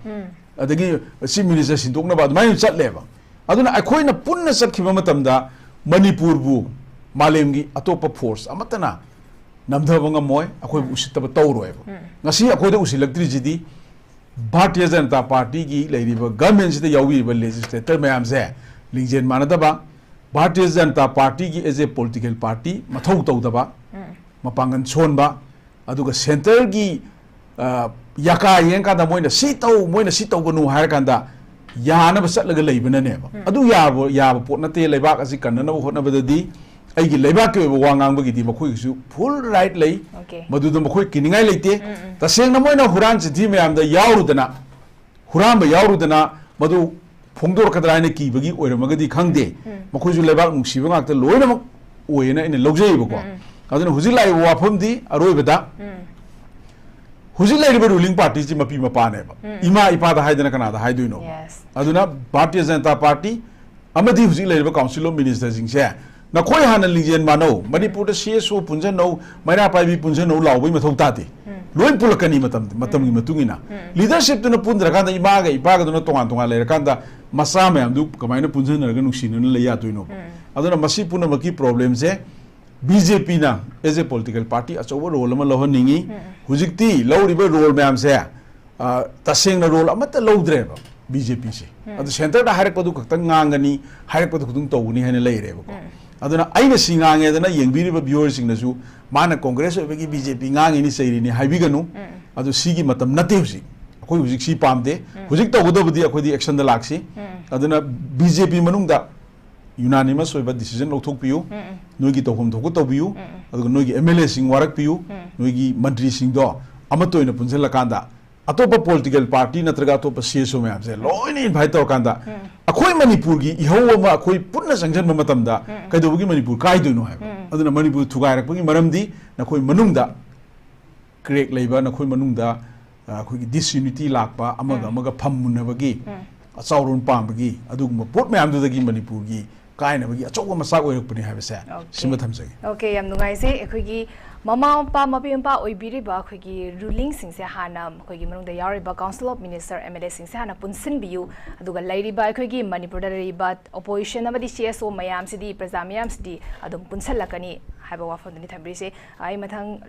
ꯑꯗꯒꯤ ꯆꯤꯐ ꯃꯤꯅꯤꯁꯇꯔ ꯁꯤꯟꯗꯣꯛꯅꯕ ꯑꯗꯨꯃꯥꯏꯅ ꯆꯠꯂꯦꯕ꯫ ꯑꯗꯨꯅ ꯑꯩꯈꯣꯏꯅ ꯄꯨꯟꯅ ꯆꯠꯈꯤꯕ ꯃꯇꯝꯗ ꯃꯅꯤꯄꯨꯔꯕꯨ ꯃꯥꯂꯦꯝꯒꯤ ꯑꯇꯣꯞꯄ ꯐꯣꯔꯁ ꯑꯃꯠꯇꯅ ꯅꯝꯊꯕ ꯉꯝꯃꯣꯏ, ꯑꯩꯈꯣꯏꯕꯨ ꯎꯁꯤꯠꯇꯕ ꯇꯧꯔꯣꯏꯕ꯫ ꯉꯁꯤ ꯑꯩꯈꯣꯏꯗ ꯎꯁꯤꯜꯂꯛꯇ꯭ꯔꯤꯁꯤꯗꯤ ꯚꯥꯔꯇꯤꯌ ꯖꯅꯇꯥ ꯄꯥꯔꯇꯤꯒꯤ ꯂꯩꯔꯤꯕ ꯒꯚꯔꯟꯃꯦꯟꯁꯤꯗ ꯌꯥꯎꯕꯤꯔꯤꯕ ꯂꯦꯖꯤꯁꯂꯦꯇꯔ ꯃꯌꯥꯝꯁꯦ ꯂꯤꯡꯖꯦꯜ ꯃꯥꯟꯅꯗꯕ, ꯚꯥꯔꯇꯤꯌ ꯖꯅꯇꯥ ꯄꯥꯔꯇꯤꯒꯤ as a political party ꯃꯊꯧ ꯇꯧꯗꯕ, ꯃꯄꯥꯡꯒꯜ ꯁꯣꯟꯕ, ꯑꯗꯨꯒ ꯁꯦꯟꯇꯔꯒꯤ, ꯑ, ꯌꯥꯀꯥ ꯌꯦꯡꯀꯥꯟꯗ ꯃꯣꯏꯅ ꯁꯤ ꯇꯧ, ꯃꯣꯏꯅ ꯁꯤ ꯇꯧꯒꯅꯨ ꯍꯥꯏꯔꯀꯥꯟꯗ ꯌꯥꯅꯕ ꯆꯠꯂꯒ ꯂꯩꯕꯅꯅꯦꯕ꯫ ꯑꯗꯨ ꯌꯥꯕ, ꯌꯥꯕ ꯄꯣꯠ ꯅꯠꯇꯦ꯫ ꯂꯩꯕꯥꯛ ꯑꯁꯤ ꯀꯟꯅꯅꯕ ꯍꯣꯠꯅꯕꯗꯗꯤ ꯑꯩꯒꯤ ꯂꯩꯕꯥꯛꯀꯤ ꯑꯣꯏꯕ ꯋꯥ ꯉꯥꯡꯕꯒꯤꯗꯤ ꯃꯈꯣꯏꯒꯤꯁꯨ ꯐꯨꯜ ꯔꯥꯏꯠ ꯂꯩ꯫ Okay. ꯃꯗꯨꯗ ꯃꯈꯣꯏ ꯀꯤꯅꯤꯡꯉꯥꯏ ꯂꯩꯇꯦ꯫ ꯇꯁꯦꯡꯅ ꯃꯣꯏꯅ ꯍꯨꯔꯥꯟ ꯆꯤꯟꯊꯤ ꯃꯌꯥꯝꯗ ꯌꯥꯎꯔꯨꯗꯅ, ꯍꯨꯔꯥꯟꯕ ꯌꯥꯎꯔꯨꯗꯅ ꯃꯗꯨ ꯐꯣꯡꯗꯣꯔꯛꯀꯗ꯭ꯔꯥ ꯍꯥꯏꯅ ꯀꯤꯕꯒꯤ ꯑꯣꯏꯔꯝꯃꯒꯗꯤ ꯈꯪꯗꯦ꯫ ꯃꯈꯣꯏꯁꯨ ꯂꯩꯕꯥꯛ ꯅꯨꯡꯁꯤꯕ ꯉꯥꯛꯇ ꯂꯣꯏꯅꯃꯛ ꯑꯣꯏꯌꯦꯅ ꯑꯩꯅ ꯂꯧꯖꯩꯌꯦꯕꯀꯣ꯫ ꯑꯗꯨꯅ ꯍꯧꯖꯤꯛ ꯂꯥꯛꯏꯕ ꯋꯥꯐꯝꯗꯤ ꯑꯔꯣꯏꯕꯗ ꯍꯧꯖꯤꯛ ꯂꯩꯔꯤꯕ ruling party ꯁꯤ ꯃꯄꯤ ꯃꯄꯥꯅꯦꯕ꯫ ꯏꯃꯥ ꯏꯄꯥꯗ ꯍꯥꯏꯗꯅ ꯀꯅꯥꯗ ꯍꯥꯏꯗꯣꯏꯅꯣ? ꯑꯗꯨꯅ ꯚꯥꯔꯇꯤꯌ ꯖꯅꯇꯥ ꯄꯥꯔꯇꯤ ꯑꯃꯗꯤ ꯍꯧꯖꯤꯛ ꯂꯩꯔꯤꯕ Council of Minister ꯁꯤꯡꯁꯦ, ꯅꯈꯣꯏ ꯍꯥꯟꯅ ꯂꯤꯡꯖꯦꯜ ꯃꯥꯟꯅꯧ, ꯃꯅꯤꯄꯨꯔꯗ C S O ꯄꯨꯟꯁꯤꯟꯅꯧ, ꯃꯩꯔꯥ ꯄꯥꯏꯕꯤ ꯄꯨꯟꯁꯤꯟꯅꯧ ꯂꯥꯎꯕꯒꯤ ꯃꯊꯧ ꯇꯥꯗꯦ꯫ ꯂꯣꯏ ꯄꯨꯜꯂꯛꯀꯅꯤ ꯃꯇꯝ, ꯃꯇꯝꯒꯤ ꯃꯇꯨꯡ ꯏꯟꯅ꯫ Leadership ꯇꯨꯅ ꯄꯨꯟꯗ꯭ꯔꯀꯥꯟꯗ, ꯏꯃꯥꯒ ꯏꯄꯥꯒꯗꯨꯅ ꯇꯣꯉꯥꯟ ꯇꯣꯉꯥꯟ ꯂꯩꯔꯀꯥꯟꯗ, ꯃꯆꯥ ꯃꯌꯥꯝꯗꯨ ꯀꯃꯥꯏꯅ ꯄꯨꯟꯁꯤꯟꯅꯔꯒ ꯅꯨꯡꯁꯤꯅꯅ ꯂꯩ ꯌꯥꯗꯣꯏꯅꯣꯕ? ꯑꯗꯨꯅ ꯃꯁꯤ ꯄꯨꯝꯅꯃꯛꯀꯤ problem ꯁꯦ B J P ꯅ as a political party ꯑꯆꯧꯕ role ꯑꯃ ꯂꯧꯍꯟꯅꯤꯡꯉꯤ꯫ ꯍꯧꯖꯤꯛꯇꯤ ꯂꯧꯔꯤꯕ role ꯃꯌꯥꯝꯁꯦ, ꯑ, ꯇꯁꯦꯡꯅ role ꯑꯃꯠꯇ ꯂꯧꯗ꯭ꯔꯦꯕ B J P ꯁꯦ꯫ ꯑꯗꯨ centre ꯗ ꯍꯥꯏꯔꯛꯄꯗꯨ ꯈꯛꯇꯪ ꯉꯥꯡꯒꯅꯤ, ꯍꯥꯏꯔꯛꯄꯗꯨ ꯈꯛꯇꯪ ꯇꯧꯒꯅꯤ ꯍꯥꯏꯅ ꯂꯩꯔꯦꯕꯀꯣ꯫ ꯑꯗꯨꯅ ꯑꯩꯅ ꯁꯤ ꯉꯥꯡꯉꯦꯗꯅ ꯌꯦꯡꯕꯤꯔꯤꯕ viewer ꯁꯤꯡꯅꯁꯨ, "ꯃꯥꯅ Congress ꯑꯣꯏꯕꯒꯤ B J P ꯉꯥꯡꯉꯤꯅꯤ, ꯆꯩꯔꯤꯅꯤ" ꯍꯥꯏꯕꯤꯒꯅꯨ꯫ ꯑꯗꯨ ꯁꯤꯒꯤ ꯃꯇꯝ ꯅꯠꯇꯦ ꯍꯧꯖꯤꯛ꯫ ꯑꯩꯈꯣꯏ ꯍꯧꯖꯤꯛ ꯁꯤ ꯄꯥꯝꯗꯦ꯫ ꯍꯧꯖꯤꯛ ꯇꯧꯒꯗꯕꯗꯤ ꯑꯩꯈꯣꯏꯗꯤ action ꯗ ꯂꯥꯛꯁꯤ꯫ ꯑꯗꯨꯅ B J P ꯃꯅꯨꯡꯗ unanimous ꯑꯣꯏꯕ decision ꯂꯧꯊꯣꯛꯄꯤꯌꯨ꯫ ꯅꯣꯏꯒꯤ ꯇꯧꯐꯝ ꯊꯣꯛꯄ ꯇꯧꯕꯤꯌꯨ꯫ ꯑꯗꯨꯒ ꯅꯣꯏꯒꯤ M L A ꯁꯤꯡ ꯋꯥꯔꯛꯄꯤꯌꯨ꯫ ꯅꯣꯏꯒꯤ ꯃꯟꯇ꯭ꯔꯤꯁꯤꯡꯗꯣ ꯑꯃꯠꯇ ꯑꯣꯏꯅ ꯄꯨꯟꯁꯤꯜꯂꯀꯥꯟꯗ, ꯑꯇꯣꯞꯄ political party ꯅꯠꯇ꯭ꯔꯒ ꯑꯇꯣꯞꯄ C S O ꯃꯌꯥꯝꯁꯦ ꯂꯣꯏꯅ invite ꯇꯧꯔꯀꯥꯟꯗ, ꯑꯩꯈꯣꯏ ꯃꯅꯤꯄꯨꯔꯒꯤ ꯏꯍꯧ ꯑꯃ ꯑꯩꯈꯣꯏ ꯄꯨꯟꯅ ꯆꯪꯁꯤꯟꯕ ꯃꯇꯝꯗ ꯀꯩꯗꯧꯕꯒꯤ ꯃꯅꯤꯄꯨꯔ ꯀꯥꯏꯗꯣꯏꯅꯣ ꯍꯥꯏꯕ꯫ ꯑꯗꯨꯅ ꯃꯅꯤꯄꯨꯔ ꯊꯨꯒꯥꯏꯔꯛꯄꯒꯤ ꯃꯔꯝꯗꯤ ꯅꯈꯣꯏ ꯃꯅꯨꯡꯗ crack ꯂꯩꯕ, ꯅꯈꯣꯏ ꯃꯅꯨꯡꯗ, ꯑ, ꯑꯩꯈꯣꯏꯒꯤ disunity ꯂꯥꯛꯄ, ꯑꯃꯒ ꯑꯃꯒ ꯐꯝꯃꯨꯟꯅꯕꯒꯤ, ꯑꯆꯥꯎꯔꯣꯟ ꯄꯥꯝꯕꯒꯤ, ꯑꯗꯨꯒꯨꯝꯕ ꯄꯣꯠ ꯃꯌꯥꯝꯗꯨꯗꯒꯤ ꯃꯅꯤꯄꯨꯔꯒꯤ ꯀꯥꯏꯅꯕꯒꯤ ꯑꯆꯧꯕ ꯃꯆꯥꯛ ꯑꯣꯏꯔꯛꯄꯅꯤ ꯍꯥꯏꯕꯁꯦ ꯁꯤꯃ ꯊꯝꯖꯒꯦ꯫ Okay, ꯌꯥꯝ ꯅꯨꯡꯉꯥꯏꯖꯩ꯫ ꯑꯩꯈꯣꯏꯒꯤ ꯃꯃꯥ ꯃꯄꯥ, ꯃꯄꯤ ꯃꯄꯥ ꯑꯣꯏꯕꯤꯔꯤꯕ ꯑꯩꯈꯣꯏꯒꯤ ruling ꯁꯤꯡꯁꯦ ꯍꯥꯟꯅ, ꯑꯩꯈꯣꯏꯒꯤ ꯃꯅꯨꯡꯗ ꯌꯥꯎꯔꯤꯕ Council of Minister, M L A ꯁꯤꯡꯁꯦ ꯍꯥꯟꯅ ꯄꯨꯟꯁꯤꯟꯕꯤꯌꯨ, ꯑꯗꯨꯒ ꯂꯩꯔꯤꯕ ꯑꯩꯈꯣꯏꯒꯤ ꯃꯅꯤꯄꯨꯔꯗ ꯂꯩꯔꯤꯕ opposition ꯑꯃꯗꯤ C S O ꯃꯌꯥꯝꯁꯤꯗꯤ, ꯄ꯭ꯔꯖꯥ ꯃꯌꯥꯝꯁꯤꯗꯤ ꯑꯗꯨꯝ ꯄꯨꯟꯁꯤꯜꯂꯛꯀꯅꯤ ꯍꯥꯏꯕ ꯋꯥꯐꯝꯗꯨꯅꯤ ꯊꯝꯕꯤꯔꯤꯁꯦ꯫ ꯑꯩ ꯃꯊꯪ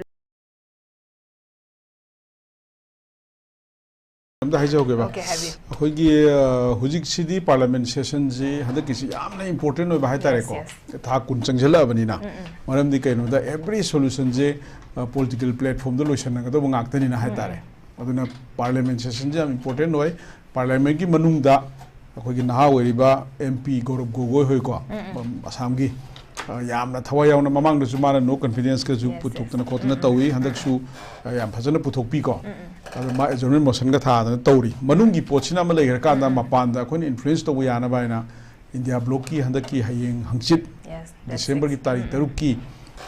ꯑꯝꯇ ꯍꯥꯏꯖꯍꯧꯒꯦꯕ꯫ Okay, ꯍꯥꯏꯕꯤꯌꯨ꯫ ꯑꯩꯈꯣꯏꯒꯤ, ꯑ, ꯍꯧꯖꯤꯛꯁꯤꯗꯤ parliament session ꯁꯤ ꯍꯟꯗꯛꯀꯤꯁꯤ ꯌꯥꯝꯅ important ꯑꯣꯏꯕ ꯍꯥꯏꯇꯥꯔꯦꯀꯣ꯫ Yes, yes. ꯊꯥ ꯀꯨꯟ ꯆꯪꯁꯤꯜꯂꯛꯑꯕꯅꯤꯅ꯫ ꯃꯔꯝꯗꯤ ꯀꯩꯅꯣꯗ every solution ꯁꯦ, ꯑ, political platform ꯗ ꯂꯣꯏꯁꯤꯟꯅꯒꯗꯧꯕ ꯉꯥꯛꯇꯅꯤꯅ ꯍꯥꯏꯇꯥꯔꯦ꯫ ꯑꯗꯨꯅ parliament session ꯁꯦ ꯌꯥꯝ important ꯑꯣꯏ꯫ Parliament ꯀꯤ ꯃꯅꯨꯡꯗ ꯑꯩꯈꯣꯏꯒꯤ ꯅꯍꯥ ꯑꯣꯏꯔꯤꯕ M P ꯒꯧꯔꯕ ꯒꯣꯒꯣꯏ ꯍꯣꯏꯀꯣ, ꯑꯁꯥꯝꯒꯤ, ꯑ, ꯌꯥꯝꯅ ꯊꯋꯥꯏ ꯌꯥꯎꯅ, ꯃꯃꯥꯡꯗꯁꯨ ꯃꯥꯅ no confidence ꯀꯁꯨ Yes, yes. ꯄꯨꯊꯣꯛꯇꯅ ꯈꯣꯠꯇꯅ ꯎꯝ, ꯎꯝ, ꯇꯧꯏ꯫ ꯎꯝ, ꯎꯝ꯫ ꯍꯟꯗꯛꯁꯨ, ꯑ, ꯌꯥꯝ ꯐꯖꯅ ꯄꯨꯊꯣꯛꯄꯤꯀꯣ꯫ ꯎꯝ, ꯎꯝ꯫ ꯑꯗꯣ ꯃꯥ adjournment motion ꯒ ꯊꯥꯗꯅ ꯇꯧꯔꯤ꯫ ꯃꯅꯨꯡꯒꯤ ꯄꯣꯠꯁꯤꯅ ꯑꯃ ꯂꯩꯈ꯭ꯔꯀꯥꯟꯗ ꯎꯝ, ꯎꯝ꯫ ꯃꯄꯥꯟꯗ ꯑꯩꯈꯣꯏꯅ influence ꯇꯧꯕ ꯌꯥꯅꯕ ꯍꯥꯏꯅ India bloc ꯀꯤ ꯍꯟꯗꯛꯀꯤ ꯍꯌꯦꯡ ꯍꯪꯆꯤꯠ, Yes. December ꯒꯤ ꯇꯥꯔꯤꯛ ꯇꯔꯨꯛꯀꯤ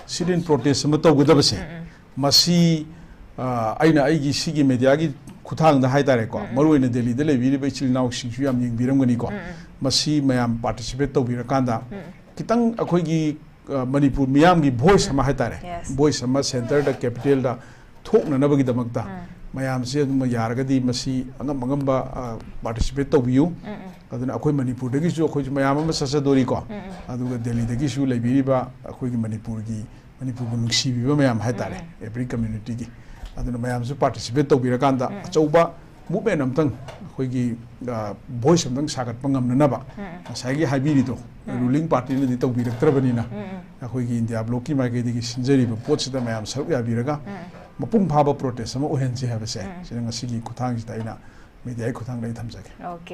sit-in protest ꯑꯃ ꯇꯧꯒꯗꯕꯁꯦ, ꯃꯁꯤ ꯑ, ꯑꯩꯅ ꯑꯩꯒꯤ ꯁꯤꯒꯤ media ꯒꯤ ꯈꯨꯠꯊꯥꯡꯗ ꯍꯥꯏꯇꯥꯔꯦꯀꯣ, ꯃꯔꯨꯑꯣꯏꯅ ꯗꯦꯜꯂꯤꯗ ꯂꯩꯕꯤꯔꯤꯕ ꯏꯆꯤꯜ ꯏꯅꯥꯎꯁꯤꯡꯁꯨ ꯌꯥꯝ ꯌꯦꯡꯕꯤꯔꯝꯒꯅꯤꯀꯣ꯫ ꯃꯁꯤ ꯃꯌꯥꯝ participate ꯇꯧꯕꯤꯔꯀꯥꯟꯗ ꯈꯤꯇꯪ ꯑꯩꯈꯣꯏꯒꯤ ꯑ, ꯃꯅꯤꯄꯨꯔ ꯃꯤꯌꯥꯝꯒꯤ voice ꯑꯃ ꯍꯥꯏꯇꯥꯔꯦ, Yes. voice ꯑꯃ centre ꯗ, capital ꯗ ꯊꯣꯛꯅꯅꯕꯒꯤꯗꯃꯛꯇ ꯃꯌꯥꯝꯁꯦ ꯑꯗꯨꯝ ꯌꯥꯔꯒꯗꯤ ꯃꯁꯤ ꯑꯉꯝ ꯑꯉꯝꯕ ꯑ, participate ꯇꯧꯕꯤꯌꯨ꯫ ꯑꯗꯨꯅ ꯑꯩꯈꯣꯏ ꯃꯅꯤꯄꯨꯔꯗꯒꯤꯁꯨ ꯑꯩꯈꯣꯏꯁꯨ ꯃꯌꯥꯝ ꯑꯃ ꯆꯠꯆꯗꯣꯔꯤꯀꯣ꯫ ꯑꯗꯨꯒ ꯗꯦꯜꯂꯤꯗꯒꯤꯁꯨ ꯂꯩꯕꯤꯔꯤꯕ ꯑꯩꯈꯣꯏꯒꯤ ꯃꯅꯤꯄꯨꯔꯒꯤ, ꯃꯅꯤꯄꯨꯔꯕꯨ ꯅꯨꯡꯁꯤꯕꯤꯕ ꯃꯌꯥꯝ ꯍꯥꯏꯇꯥꯔꯦ, every community ꯒꯤ, ꯑꯗꯨꯅ ꯃꯌꯥꯝꯁꯨ participate ꯇꯧꯕꯤꯔꯀꯥꯟꯗ ꯑꯆꯧꯕ movement ꯑꯝꯇꯪ ꯑꯩꯈꯣꯏꯒꯤ ꯑ, voice ꯑꯝꯇꯪ ꯁꯥꯒꯠꯄ ꯉꯝꯅꯅꯕ, ꯉꯁꯥꯏꯒꯤ ꯍꯥꯏꯕꯤꯔꯤꯗꯣ, ruling party ꯅꯗꯤ ꯇꯧꯕꯤꯔꯛꯇ꯭ꯔꯕꯅꯤꯅ ꯑꯩꯈꯣꯏꯒꯤ India bloc ꯀꯤ ꯃꯥꯏꯀꯩꯗꯒꯤ ꯁꯤꯟꯖꯔꯤꯕ ꯄꯣꯠꯁꯤꯗ ꯃꯌꯥꯝ ꯁꯔꯨꯛ ꯌꯥꯕꯤꯔꯒ ꯃꯄꯨꯡ ꯐꯥꯕ protest ꯑꯃ ꯑꯣꯏꯍꯟꯁꯤ ꯍꯥꯏꯕꯁꯦ ꯁꯤꯅ ꯉꯁꯤꯒꯤ ꯈꯨꯠꯊꯥꯡꯁꯤꯗ ꯑꯩꯅ media ꯒꯤ ꯈꯨꯠꯊꯥꯡꯗ ꯑꯩ ꯊꯝꯖꯒꯦ꯫ Okay.